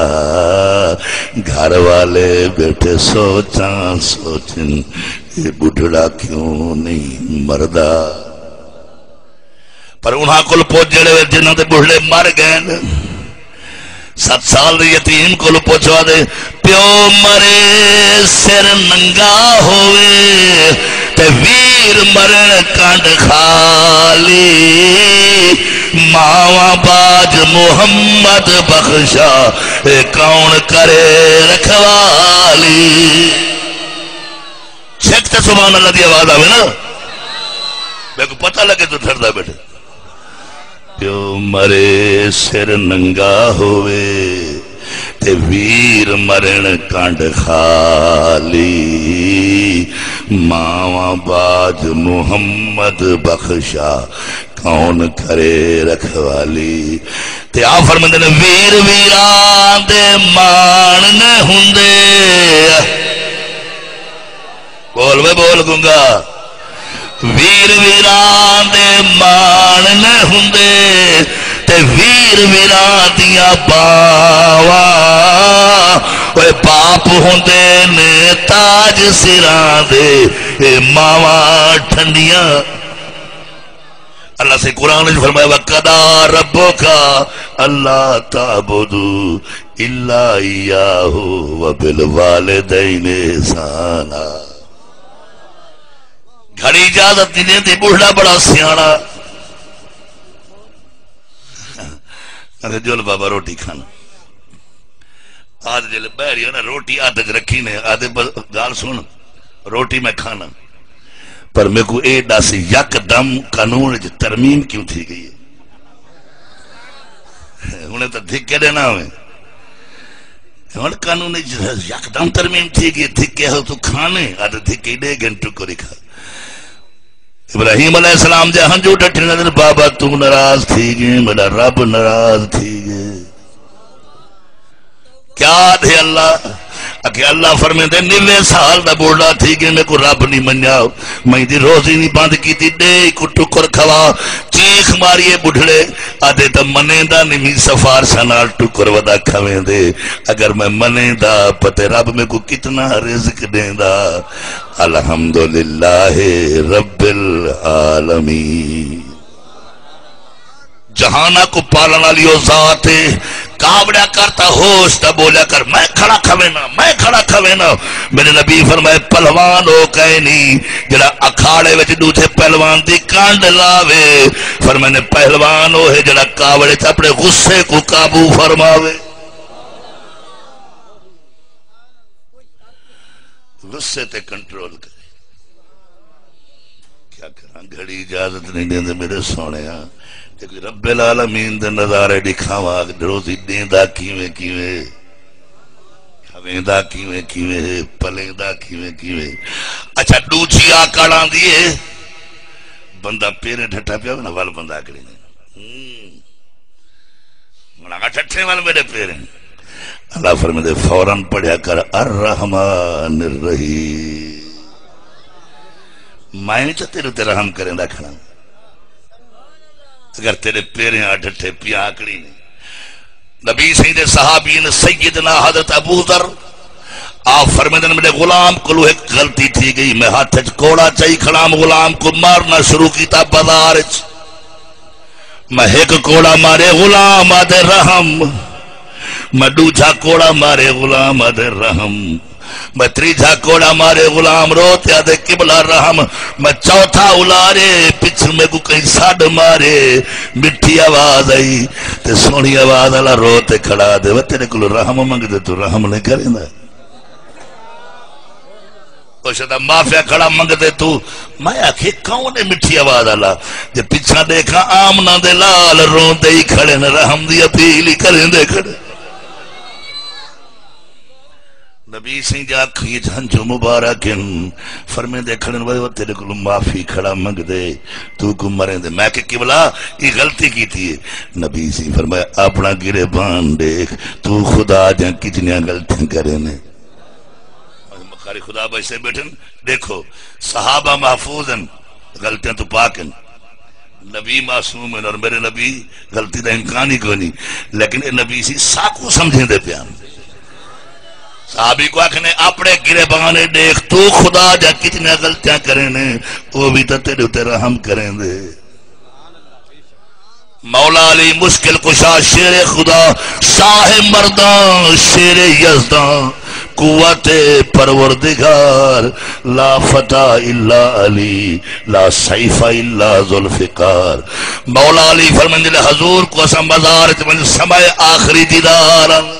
گھر والے ٻیٹھے سوچاں سوچن، اے ٻڈھڑا کیوں نہیں مردا؟ پر انہاں کول پُڄ، جڑے، جنہاں دے ٻڈھڑے مر ڳئے، ست سال دے یتیم کول پُڄ، آہدے، پیو مرے سر ننگا ہووے، تے ویر مرن کنڈ خالی۔ ماواں باج محمد بخشا، اے کون کرے رکھوالی؟ چھک تے سبحان اللہ دی آواز آوے نا، میکوں پتہ لگے توں ٹھردا ٻیٹھے۔ پیو مرے سر ننگا ہووے، تے ویر مرن کنڈ خالی۔ ماواں باج محمد بخشا، کون کرے رکھوالی؟ تے آپ فرمیندے نے، ویر ویراں دے ماݨ نہ ہوندے۔ بول وے بول گنگا۔ ویر ویراں دے ماݨ نہ ہوندے، تے ویر ویراں دیاں باواں، اوئے باپ ہوندے نے تاج سراں دے، اے ماواں ٹھنڈیاں۔ اللہ سائیں قرآن وچ فرمایا، وقضی ربک الا تعبدوا الا ایاہ وبالوالدین احسانا۔ گھڑی اجازت نہیں ݙیندی، ٻڈھڑا بڑا سیاݨا۔ آہدے، جل بابا روٹی کھانا۔ آہدے جلے ٻاہر ہی نا، روٹی ہتھ وچ رکھی نے، آہدے، بس ڳالھ سُݨ، روٹی میں کھانا، پر میکوں اے ݙس، یکدم قانون وچ ترمیم کیوں تھی ڳئی ہے؟ ہݨ تاں دھکے ݙیݨا ہووے۔ ہݨ قانون وچ یکدم ترمیم تھی ڳئی، دھکے ہو توں کھانے، آہدے دھکے ݙے گھن ٹکر ہی کھا۔ ابراہیم علیہ السلام دے ہنجو ڈٹھے نے، بابا توں ناراض تھی ڳئیں، میݙا رب ناراض تھی ڳئے۔ کیا آہدے اللہ؟ اگے اللہ فرمیندے، نوے سال دا ٻڈھڑا تھی ڳئیں، میکوں رب نہیں منیا، میں دی روزی نہیں بند کیتی، ݙے کوں ٹکر کھوا۔ چیخ ماری اے ٻڈھڑے، آہدے تاں منیندا نہیں، میں سفارشاں نال ٹکر ودا کھویندے۔ اگر میں منیندا پتے رب میکوں کتنا رزق ݙیندا۔ الحمدللہ رب العالمین۔ جہاناں کوں پالݨ والی او ذات ہے۔ کاوڑیا کر تاں ہوش دا ٻولیا کر، میں کھڑا کھوینا، میں کھڑا کھوینا۔ میݙے نبی فرمائے، پہلوان او کائنی جڑا اکھاڑے وچ ݙوجھے پہلوان دی کنڈ لاوے۔ فرمائے نے، پہلوان او ہے جڑا کاوڑے وچ اپݨے غصے کوں قابو فرماوے۔ غصے تے کنٹرول کرے۔ کیا کراں، گھڑی اجازت نہیں ݙیندے میݙے سوہݨیا، تے کوئی رب العالمین دے نظارے ݙکھاواں، روزی ݙیندا کیویں کیویں، کھویندا کیویں کیویں ہے، پلیندا کیویں کیویں۔ اچھا، ݙوجھی آکڑ آندی ہے، بندہ پیریں ڈھٹا پیا ہووے نا، ول بندہ آکڑی نے۔ ہوں۔ ہݨ آ ٹھٹھے ول میݙے پیریں۔ اللہ فرمیندے، فوراً پڑھیا کر، الرحمن الرحیم۔ میں وی تاں تیݙے تے رحم کریندا کھڑاں۔ اگر تیݙے پیریں آ ٹھٹھے پیا آکڑی نے۔ نبی سائیں دے صحابی نے سیدنا حضرت ابو ذر، آپ فرمیندے نے، میݙے غلام کولوں ہک غلطی تھی ڳئی، میں ہتھ وچ کوڑا چائی کھڑا ہم، غلام کوں مارنا شروع کیتا بازار وچ۔ میں ہک کوڑا مارے، غلام آہدے رحم۔ میں ݙوجھا کوڑا مارے، غلام آہدے رحم۔ میں تریجھا کوڑا مارے، غلام رو تے آہدے قبلہ رحم۔ میں چوتھا الارے، پچھوں میکوں کہیں سݙ مارے، مٹھی آواز آئی تے سوہݨی آواز والا رو تے کھڑا آہدے، وے تیݙے کولوں رحم منگدے، توں رحم نہیں کریندا۔ او شدا مافیا کھڑا منگدے توں۔ میں آکھے، کون ہے مٹھی آواز والا؟ جے پچھاں ݙیکھاں، آمنہ دے لال روندے ہی کھڑے نے، رحم دی اپیل ہی کریندے کھڑے۔ نبی سئیں دے اکھیں اچ ہنجو مبارک ہن۔ فرمیندے کھڑن، "وے او تیݙے کولوں معافی کھڑا منگدے، توں کوں مریندے۔" میں کہ، "قبلہ، اے غلطی کیتی ہے۔" نبی سئیں فرمایا، "اپݨا گریبان ݙیکھ، توں خدا دیاں کتنیاں غلطیاں کریندے۔" قاری خدا بخش صاحب ٻیٹھن، ݙیکھو، صحابہ محفوظ ہن، غلطیاں توں پاک ہن۔ نبی معصوم ہن اور میرے نبی غلطی دا امکان ہی کوئی نہیں، لیکن اے نبی سئیں ساکوں سمجھیندے پئے ہن۔ صحابی کوں آکھنے، "اپݨے گریبان ݙیکھ، توں خدا دیاں کتنیاں غلطیاں کریندے، او وی تاں تیݙے اتے رحم کریندے۔" مولا علی مشکل کشا، شیر خدا، شاہ مرداں، شیر یزداں، قوت پروردگار، لا فتیٰ الا علی، لا سیف الا ذوالفقار۔ مولا علی فرمیندے، حضور کوں اساں مزار وچ ونڄ سمے آخری دیدار ہن۔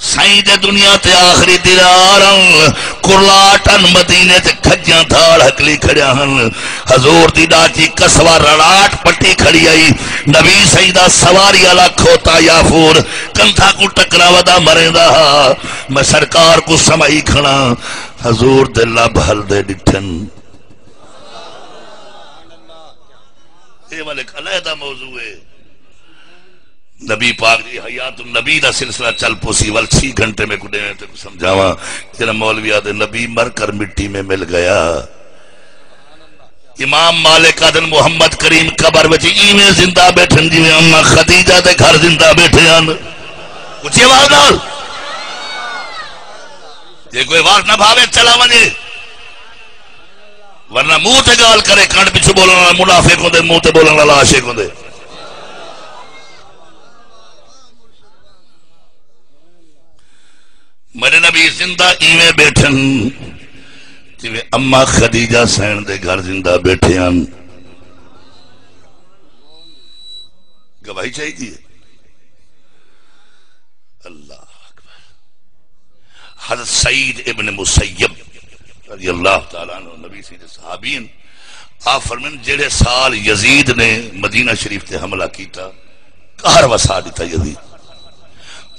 سئیں دے دنیا تے آخری دیدار ہن، کرلاٹ ہن، مدینے تے کھجیاں دھاڑ ہکلی کھڑیا ہن۔ حضور دی ݙاچی قصوہ رڑاٹ پٹی کھڑی ہئی۔ نبی سئیں دا سواری آلا کھوتا یافور کندھاں کوں ٹکراودا مریندا ہا۔ میں سرکار کوں سمائی کھڑاں، حضور دے لب ہلدے ݙٹھن۔ اے ول ہک علیحدہ موضوع ہے۔ نبی پاک دی حیات النبی دا سلسلہ چل پوسی، ول چھی گھنٹے میکوں ݙیویں تیکوں سمجھاواں۔ جیڑھا مولوی آہدے، "نبی مر کر مٹی میں مل گیا۔" امام مالک آہدن، "محمد کریم قبر وچ ایویں زندہ ٻیٹھن جیویں اماں خدیجہ دے گھر زندہ ٻیٹھے ہن۔" اچھی آواز نال۔ جے کوئی آواز نہ بھاوے، چلا ونڄے۔ ورنہ منہ تے ڳالھ کرے، کن پچھوں ٻولݨ والا منافق ہوندے، منہ تے ٻولݨ والا عاشق ہوندے۔ میݙے نبی زندہ ایویں ٻیٹھن جیویں اماں خدیجہ سئین دے گھر زندہ ٻیٹھے ہن۔ گواہی چاہیدی ہے۔ اللہ اکبر۔ حضرت سعید ابن مسیب رضی اللہ تعالیٰ عنہ، نبی سئیں دے صحابی ہن۔ آپ فرمائن، جیڑھے سال یزید نے مدینہ شریف تے حملہ کیتا، قہر وسا ݙتا یزید۔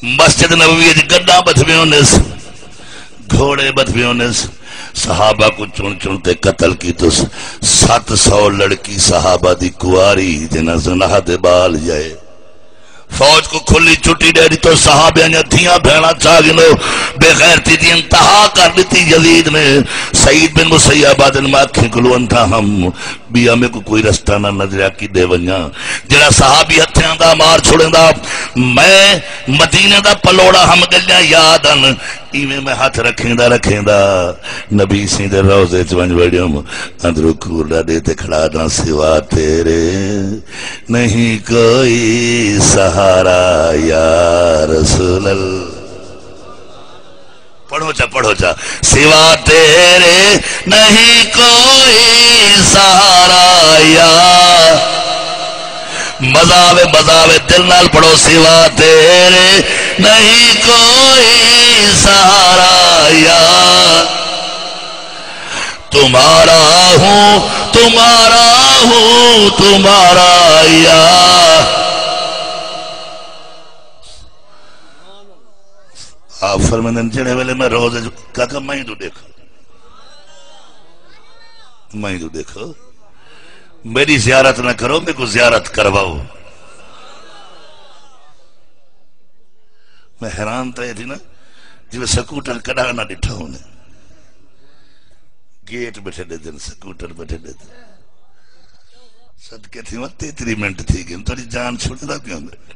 مسجد نبوی وچ گݙاں ٻدھویوں ہنس، گھوڑے ٻدھویوں ہنس، صحابہ کوں چݨ چݨ تے قتل کیتس۔ ست سو لڑکی صحابہ دی کنواری، جنہاں زنا دے ٻال ڄائے۔ فوج کوں کھلی چھٹی ݙے ݙتو، صحابیاں دیاں دھیاں بھیݨاں چا گھنو۔ بے غیرتی دی انتہا کر ݙتی یزید نے۔ سعید بن مسیب آہدن، میں اکھیں کولوں اندھا ہم، ٻیا میکوں کوئی رستہ نہ نظریا، کݙے ونڄاں؟ جیڑھا صحابی ہتھیاں دا مار چھڑیندا، میں مدینے دا پلوڑا ہم، ڳلیاں یاد ہن۔ ایویں میں ہتھ رکھیندا رکھیندا نبی سئیں دے روضے چ ونڄ وڑیوم۔ اندروں کور ݙاݙے تے کھڑا ݙاں، سوا تیرے نہیں کوئی سہارا یا رسول اللہ۔ پڑھو چا، پڑھو چا۔ سوا تیرے نہیں کوئی سہارا یا، مزہ آوے، مزہ آوے، دل نال پڑھو۔ سوا تیرے نہیں کوئی سہارا یا، تمہارا ہوں، تمہارا ہوں، تمہارا یا۔ آپ فرمیندن، جڑے ویلے میں روضے چ، کاکا میں توں ݙیکھاں، میں توں ݙیکھاں، میری زیارت نہ کرو، میکوں زیارت کرواؤ۔ میں حیران تاں اے تھی نا، جیویں سکوٹر کݙاں نہ ݙٹھا ہونے۔ گیٹ ٻیٹھے ݙیدن، سکوٹر ٻیٹھے ݙیدن۔ صدقے تھیواں، تیتری منٹ تھی ڳئن، تیݙی جان چھڑدا پیاں میں۔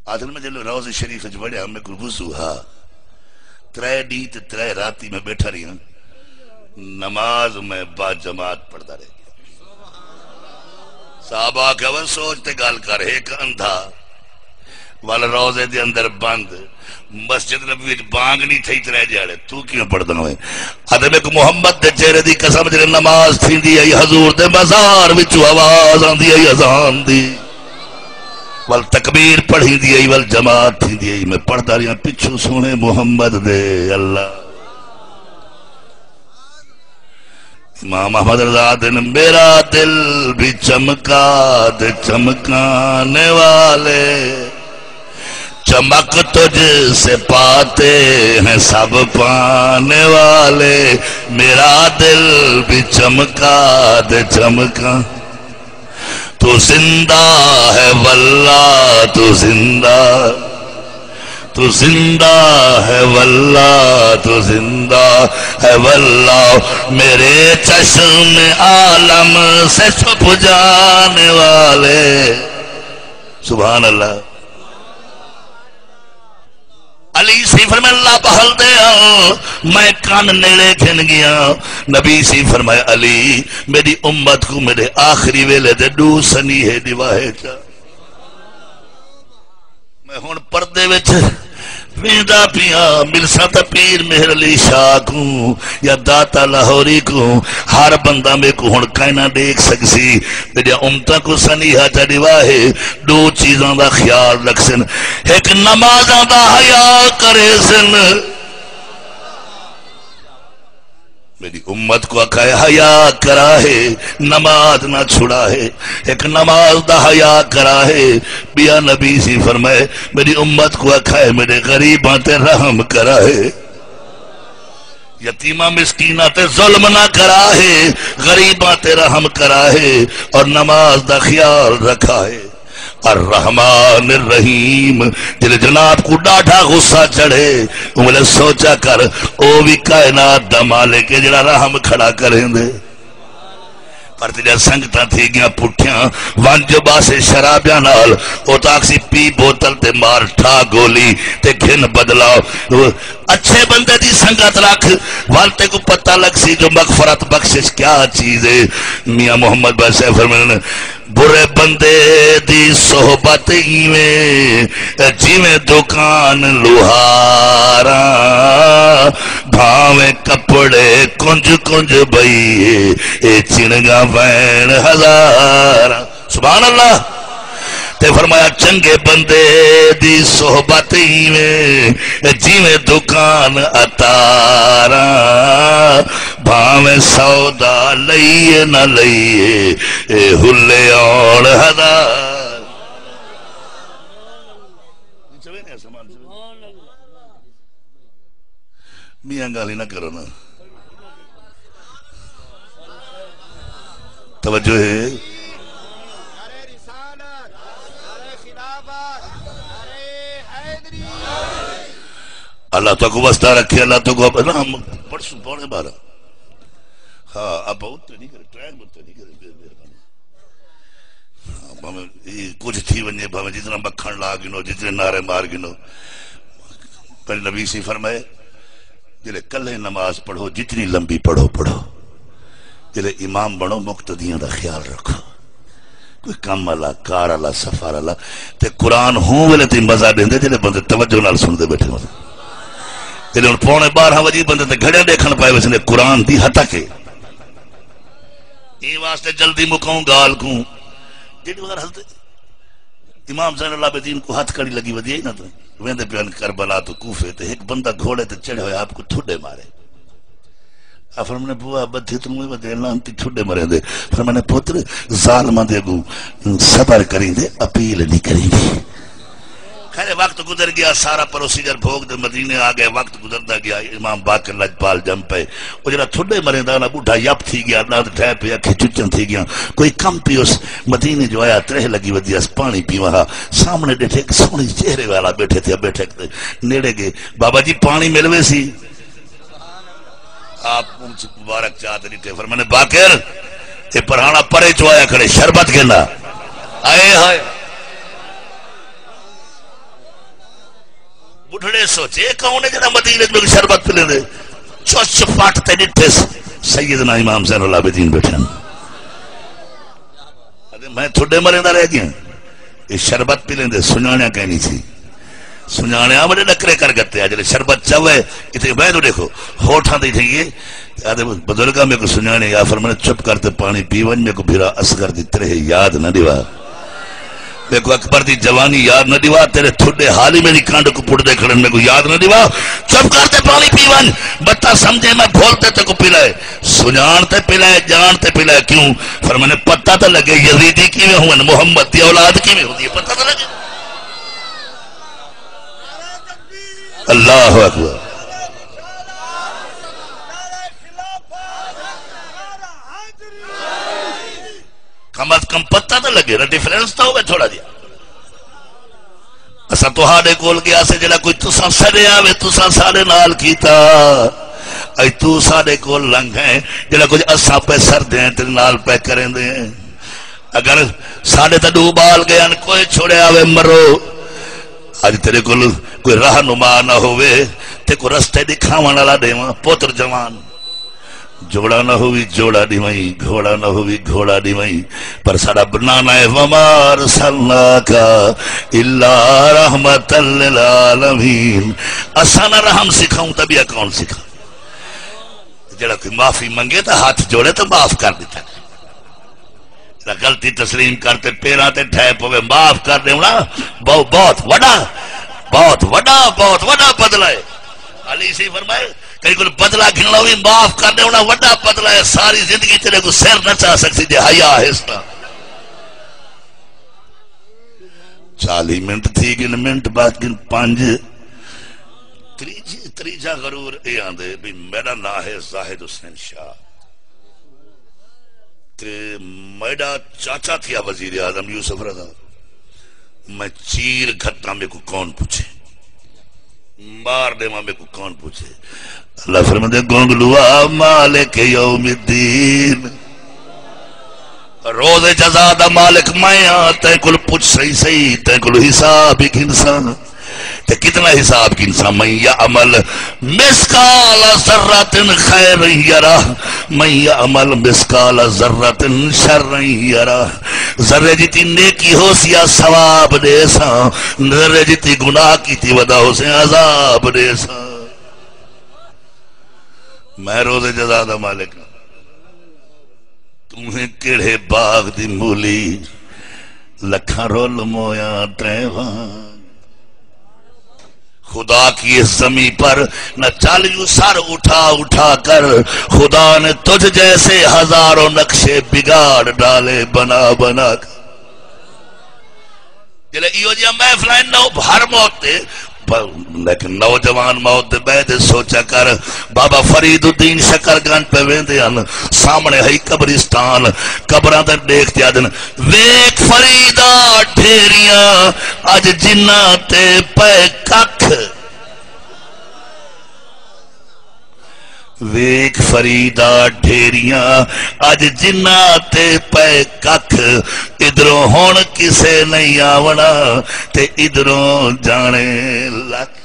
آدھن میں جلو روضہ شریف وچ وڑیا، میکوں وضو ہا۔ ترے ݙینھ تے ترے راتی میں ٻیٹھا رہیا۔ نماز میں با جماعت پڑھدا رہ ڳیا۔ صحابہ آکھیا، "ول سوچ تے ڳالھ کر، ہک اندھا ول روضے دے اندر بند، مسجد نبوی وچ بانگ نہیں تھئی ترے ݙیہاڑے، توں کیویں پڑھدا ہوئیں؟" آہدے، "میکوں محمد دے چہرے دی قسم، جیڑھے نماز تھیندی ہئی، حضور دے مزار وچوں آواز آندی ہئی اذان دی، ول تکبیر پڑھیندی ہئی، ول جماعت تھیندی ہئی، میں پڑھدا رہیا پچھوں سوہݨے محمد دے۔" اللہ۔ امام احمد رضا آہدن، میرا دل بھی چمکا دے چمکانے والے، چمک تجھ سے پاتے ہیں سب پانے والے، میرا دل بھی چمکا دے چمکا۔ تو زندہ ہے واللہ، تو زندہ، تو زندہ ہے واللہ، تو زندہ ہے واللہ، میرے چشم عالم سے چھپ جانے والے۔ سبحان اللہ۔ علی سی فرمائے، اللہ بہل دے آ، میں کن نیڑے گھن گیا۔ نبی سی فرمائے، علی، میری امت کو میرے آخری ویلے دے ڈو سنیہے ڈیواہے چا۔ میں ہن پردے وچ ویندا پیاں، ملساں تاں پیر مہر علی شاہ کوں یا داتا لاہوری کوں، ہر بندہ میکوں ہن کائنا ڈیکھ سکسی۔ میریاں امتاں کوں سنیہا چا ڈیواہے، ڈو چیزاں دا خیال رکھسن، ہک نمازاں دا حیا کریسن۔ میری امت کو آکھا ہے، حیا کرا ہے، نماز نہ چھڑا ہے۔ ہک نماز دا حیا کرا ہے۔ بیا نبی سی فرمائے، میری امت کو آکھا ہے، میرے غریباں تے رحم کرا ہے، یتیماں مسکیناں تے ظلم نہ کرا ہے، غریباں تے رحم کرا ہے اور نماز دا خیال رکھا ہے۔ الرحمن الرحیم، جیلے جناب کوں ݙاڈھا غصہ چڑھے، اوں ویلے سوچا کر، او وی کائنات دا مالک ہے جیڑھا رحم کھڑا کریندے۔ پر تیݙیاں سنگتاں تھی ڳیاں پٹھیاں، ونڄ جو ٻاسے شرابیاں نال، او تاں آکھسی، پی بوتل تے مار ٹھا گولی تے گھن بدلا۔ اچھے بندے دی سنگت رکھ، ول تیکوں پتہ لڳسی جو مغفرت، بخشش کیا چیز ہے۔ میاں محمد بخش صاحب فرماندے، برے بندے دی صحبت ایویں، جیویں دکان لوہاراں، بھاویں کپڑے کنج کنج بئیے، اے چنگاں وین ہزاراں۔ سبحان اللہ۔ تے فرمایا، چنگے بندے دی صحبت ایویں، جیویں دکان عطاراں، بھاویں سودا لئیے نہ لئیے، اے ہلے آن ہزار۔ میاں ڳالھیں نہ کرو نا۔ توجہ ہے؟ اللہ تہاکوں وسدا رکھے، اللہ تہاکوں رحم۔ پڑھسوں پونے ٻارہ۔ ہاں، اب اتنے نہیں کرے، ٹائم اتنے نہیں کرے، بے مہربانی۔ ہاں، بھاویں اے کجھ تھی ونڄے، بھاویں جتنا مکھݨ لا گھنو، جتنے نعرے مار گھنو۔ پر نبی سی فرمائے، جلے کلھے نماز پڑھو، جتنی لمبی پڑھو، پڑھو۔ جلے امام بݨو، مقتدیاں دا خیال رکھو۔ کوئی کم آلا، کار آلا، سفر آلا۔ تے قرآن ہوں ویلے تئیں مزہ ݙیندے، جلے بندے توجہ نال سݨدے ٻیٹھے ہوندے۔ جلے ہݨ پونے ٻارہ وڄی، بندے تے گھڑیاں ݙیکھݨ پئے ویسن، قرآن دی ہتک ہے۔ ایں واسطے جلدی مکاؤں ڳالھ کوں۔ جیڑھی وار حضرت امام زین العابدین کوں ہتھ کڑی لڳی ودی ہئی نا، تے ویندے پئے ہن کربلا توں کوفے، تے ہک بندہ گھوڑے تے چڑھے ہوئے آپ کوں ٹھڈے مارے۔ آ فرمانے، بوا ٻدھی توں وی ودے لعنتی ٹھڈے مریندے۔ فرمانے، پتر، ظالماں دے اڳوں صبر کریندے، اپیل نہیں کریندے۔ خیر، وقت گزر گیا، سارا پروسیجر بھوگ دے مدینے آ ڳئے، وقت گزردا ڳیا، امام باقر لجپال ڄم پئے۔ او جیڑھا ٹھڈے مریندا نا، ٻڈھا یپ تھی ڳیا، ݙند ڈھے پئے، اکھیں چچاں تھی ڳیاں۔ کوئی کم پئی اس، مدینے جو آیا، تریہہ لڳی ودی ہس، پاݨی پیواں ہا۔ سامݨے ݙٹھے ہک سوہݨے چہرے والا ٻیٹھے تھیا، ٻیٹھے تے نیڑے ڳئے، بابا جی پاݨی مل ویسی؟ آپ منہ چ مبارک چا تے ݙٹھے، فرمانے، باقر، اے پرہاݨا پرے چوں آیا کھڑے، شربت گھن آ۔ ہائے ہائے۔ ٻڈھڑے سوچے، اے کون ہے جیڑھا مدینے وچ میکوں شربت پلیندے؟ چش پٹ تے ݙٹھس، سیدنا امام زین العابدین ٻیٹھے ہن۔ آہدے، میں ٹھڈے مریندا رہ ڳیا، اے شربت پلیندے، سنڄاݨیا کائنی سی۔ سنڄاݨیا وݙے ݙکرے کر گھتے آ، جیلے شربت چاوے، اتھے ٻہہ تے ݙیکھو، ہوٹھاں تے تھئی ہے۔ آہدے، بزرگاں میکوں سنڄاݨیا، یا فرمانے، چپ کر تے پاݨی پیون، میکوں بھرا اصغر دی تریہہ یاد نہ ݙیوا۔ میکوں اکبر دی جوانی یاد نہ ݙیوا، تیرے ٹھڈے حالی میری کنڈ کوں پٹدے کھڑن، میکوں یاد نہ ݙیوا۔ چپ کر تے پاݨی پی ونڄ، متاں سمجھے میں بھل تے تیکوں پلائے، سنڄاݨ تے پلائے، ڄاݨ تے پلائے۔ کیوں؟ فرمانے، پتہ تاں لڳے یزیدی کیویں ہوون، محمد دی اولاد کیویں ہوندی ہے، پتہ تاں لڳے۔ اللہ اکبر۔ کم از کم پتہ تاں لڳے نا، ڈفرنس تاں ہووے تھوڑا جہا۔ اساں تہاݙے کول ڳیاسے، جیڑھا کجھ تساں سݙیا وے، تساں ساݙے نال کیتا۔ اڄ توں ساݙے کول لنگھ آئیں، جیڑھا کجھ اساں پئے سݙدے ہیں، تیݙے نال پئے کریندے ہیں۔ اگر ساݙے تاں ݙو ٻال ڳئے ہن، کوئی چھوڑیا وے، مرو۔ اڄ تیݙے کول کوئی رہنما نہ ہووے، تیکوں رستے ݙکھاوݨ والا ݙیواں، پتر جوان۔ جوڑا نہ ہووی جوڑا ݙیوائیں، گھوڑا نہ ہووی گھوڑا ݙیوائیں، پر ساݙا بنانا ہے، وما ارسلناک الا رحمتا للعالمین۔ اساں نہ رحم سکھاؤں تاں ٻیا کون سکھا؟ جیڑھا کوئی معافی منگے تاں ہتھ جوڑے تاں معاف کر ݙتا۔ جیڑھا غلطی تسلیم کر تے پیراں تے ڈھے پوے، معاف کر ݙیوݨا بہت، بہت وݙا، بہت وݙا، بہت وݙا بدلہ ہے۔ علی سی فرمائے، کہیں کوں بدلہ گھنݨا ہووی، معاف کر ݙیوݨا وݙا بدلہ ہے۔ ساری زندگی تیݙے کوں سر نہ چا سڳسی جے حیا ہس تاں۔ چالیہہ منٹ تھی ڳن، منٹ بچ ڳن پنج۔ تریجھی، تریجھا غرور اے آندے بھی میݙا ناں ہے زاہد حسین شاہ۔ تے میݙا چاچا تھیا وزیر اعظم یوسف رضا، میں چیر گھتاں، میکوں کون پچھے، مار ݙیواں، میکوں کون پچھے۔ اللہ فرمیندے، گونگلوا، مالک یوم الدین، روز جزا دا مالک میں ہاں، تیں کول پچھساں ہی صحیح، تیں کول حساب ہی گھنساں۔ تے کتنا حساب گھنساں؟ من یعمل مثقال ذرۃ خیرا یرہ، من یعمل مثقال ذرۃ شرا یرہ۔ ذرے جتنی نیکی ہوسی آ ثواب ݙیساں، ذرے جتنی گناہ کیتی ودا ہوسیں عذاب ݙیساں۔ میں روز جزا دا مالک ہاں۔ توں ہیں کیڑھے باغ دی مولی، لکھاں رل مویاں تیں وانگ۔ خدا کی اس زمین پر نہ چل یوں سر اٹھا اٹھا کر، خدا نے تجھ جیسے ہزاروں نقشے بگاڑ ڈالے بنا بنا کر۔ جلے ایہو جیاں محفلاں نو ہر موت تے، ب-، لیکن نوجوان موت دے ٻہہ تے سوچا کر، بابا فرید الدین شکر گنج پہ ویندے ہن، سامنے ہئی قبرستان، قبراں تے ݙیکھ تے آہدن، ویکھ فریدا ڈھیریاں، اڄ جنہاں تے پئے ککھ۔ ویکھ فریدا ڈھیریاں، اڄ جنہاں تے پئے ککھ، ادھروں ہݨ کسے نہیں آوݨا، تے ادھروں جاݨے لکھ۔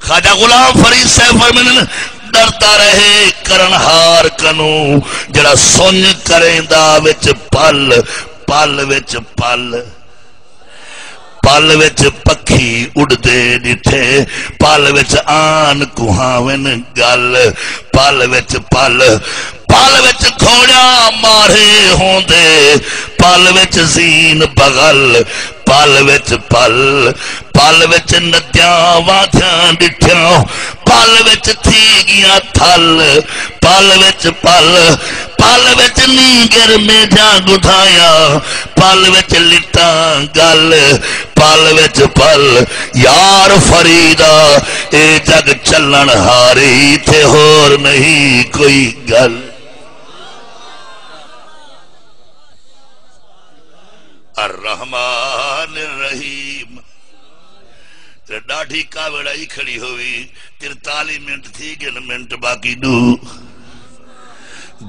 خواجہ غلام فرید صاحب فرمیندن، ݙردا رہے کرݨ ہار کنوں، جیڑھا سنڄ کریندا وچ پل، پل وچ پل۔ پل وچ پکھی اݙدے ݙٹھے، پل وچ آن کوہاون ڳل، پل وچ پل، پل وچ گھوڑیاں مارے ہوندے، پل وچ زین بغل، پل وچ پل، پل وچ ندیاں وادھیاں ݙٹھیاں، پل وچ تھی ڳیاں تھل، پل وچ پل، پل وچ نینگر میجھاں ڳدھائیاں، پل وچ لتاں ڳل، پل وچ پل۔ یار فریدا، اے جڳ چلݨ ہاری، تھے ہور نہیں کوئی ڳل۔ الرحمن الرحیم۔ تے ݙاڈھی کاوڑ آئی کھڑی ہووی، ترتالیہہ منٹ تھی ڳن، منٹ باقی ݙو۔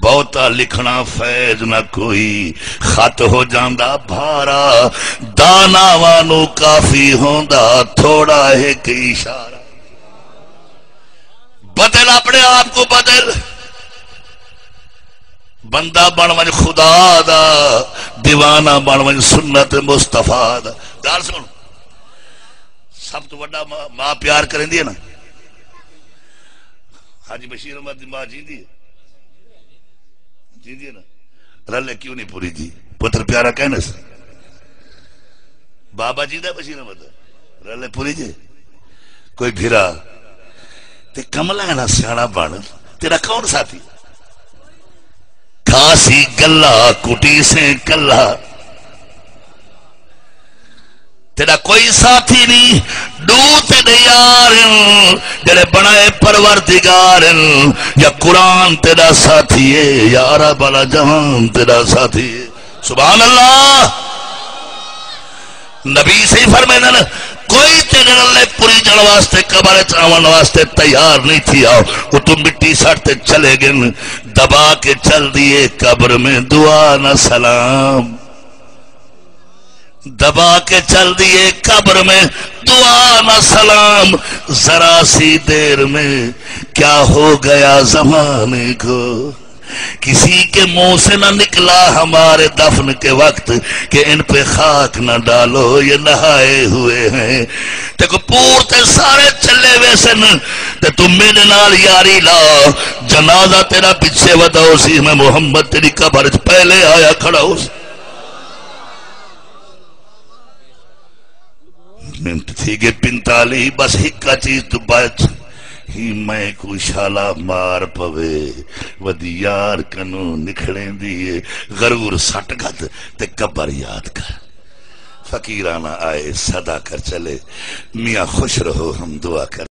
بہتا لکھݨا فیض نہ کوئی، خط ہو جاندا بھارا، داناواں نوں کافی ہوندا تھوڑا ہک اشارہ۔ بدل اپݨے آپ کوں بدل۔ بندہ بݨ ونڄ خدا دا، دیوانہ بݨ ونڄ سنت مصطفیٰ دا۔ ڳالھ سُݨ، سب توں وݙا ماء، ماء پیار کریندی ہے نا۔ حاجی بشیر احمد دی ماء جیندی ہے؟ جیندی ہے نا؟ رلے کیوں نہیں پوری جی؟ پتر پیارا کہنے سے۔ بابا جیندا بشیر احمد؟ رلے پوری جی۔ کوئی بھرا تے کملا ہے نا، سیاݨا بݨ، تیرا کون ساتھی؟ کھاسی گلا، کٹی سے کلا۔ تیݙا کوئی ساتھی نہیں، ݙو تیݙے یار ہن، جڑے بݨائے پروردگار ہن۔ یا قرآن تیݙا ساتھی ہے، یا عرب والا جہان تیݙا ساتھی ہے۔ سبحان اللہ۔ نبی صحیح فرمیندن، کوئی تیݙے نال پریجݨ واسطے، قبر اچ آوݨ واسطے تیار نہیں تھیا۔ اتوں مٹی سٹ تے چلے ڳن، دبا کے چل دیے قبر میں دعا نہ سلام۔ دبا کے چل دیے قبر میں دعا نہ سلام۔ ذرا سی دیر میں کیا ہو گیا زمانے کو، کسی کے منہ سے نہ نکلا ہمارے دفن کے وقت کہ ان پہ خاک نہ ڈالو، یہ نہائے ہوئے ہیں۔ تے کو پور تے سارے چلے ویسن، تے تو میرے نال یاری لا، جنازہ تیرا پچھے ودا ہو سی، میں محمد تیری قبر اچ پہلے آیا کھڑا ہو سی۔ منٹ تھی ڳئے پنتالیہہ، بس ہکا چیز توں بچ، ہی میں کوں شالا مار پوے، ودی یار کنوں نکھڑیندی اے۔ غرور سٹ گھد تے قبر یاد کر۔ فقیرانہ آئے صدا کر چلے، میاں خوش رہو ہم دعا کر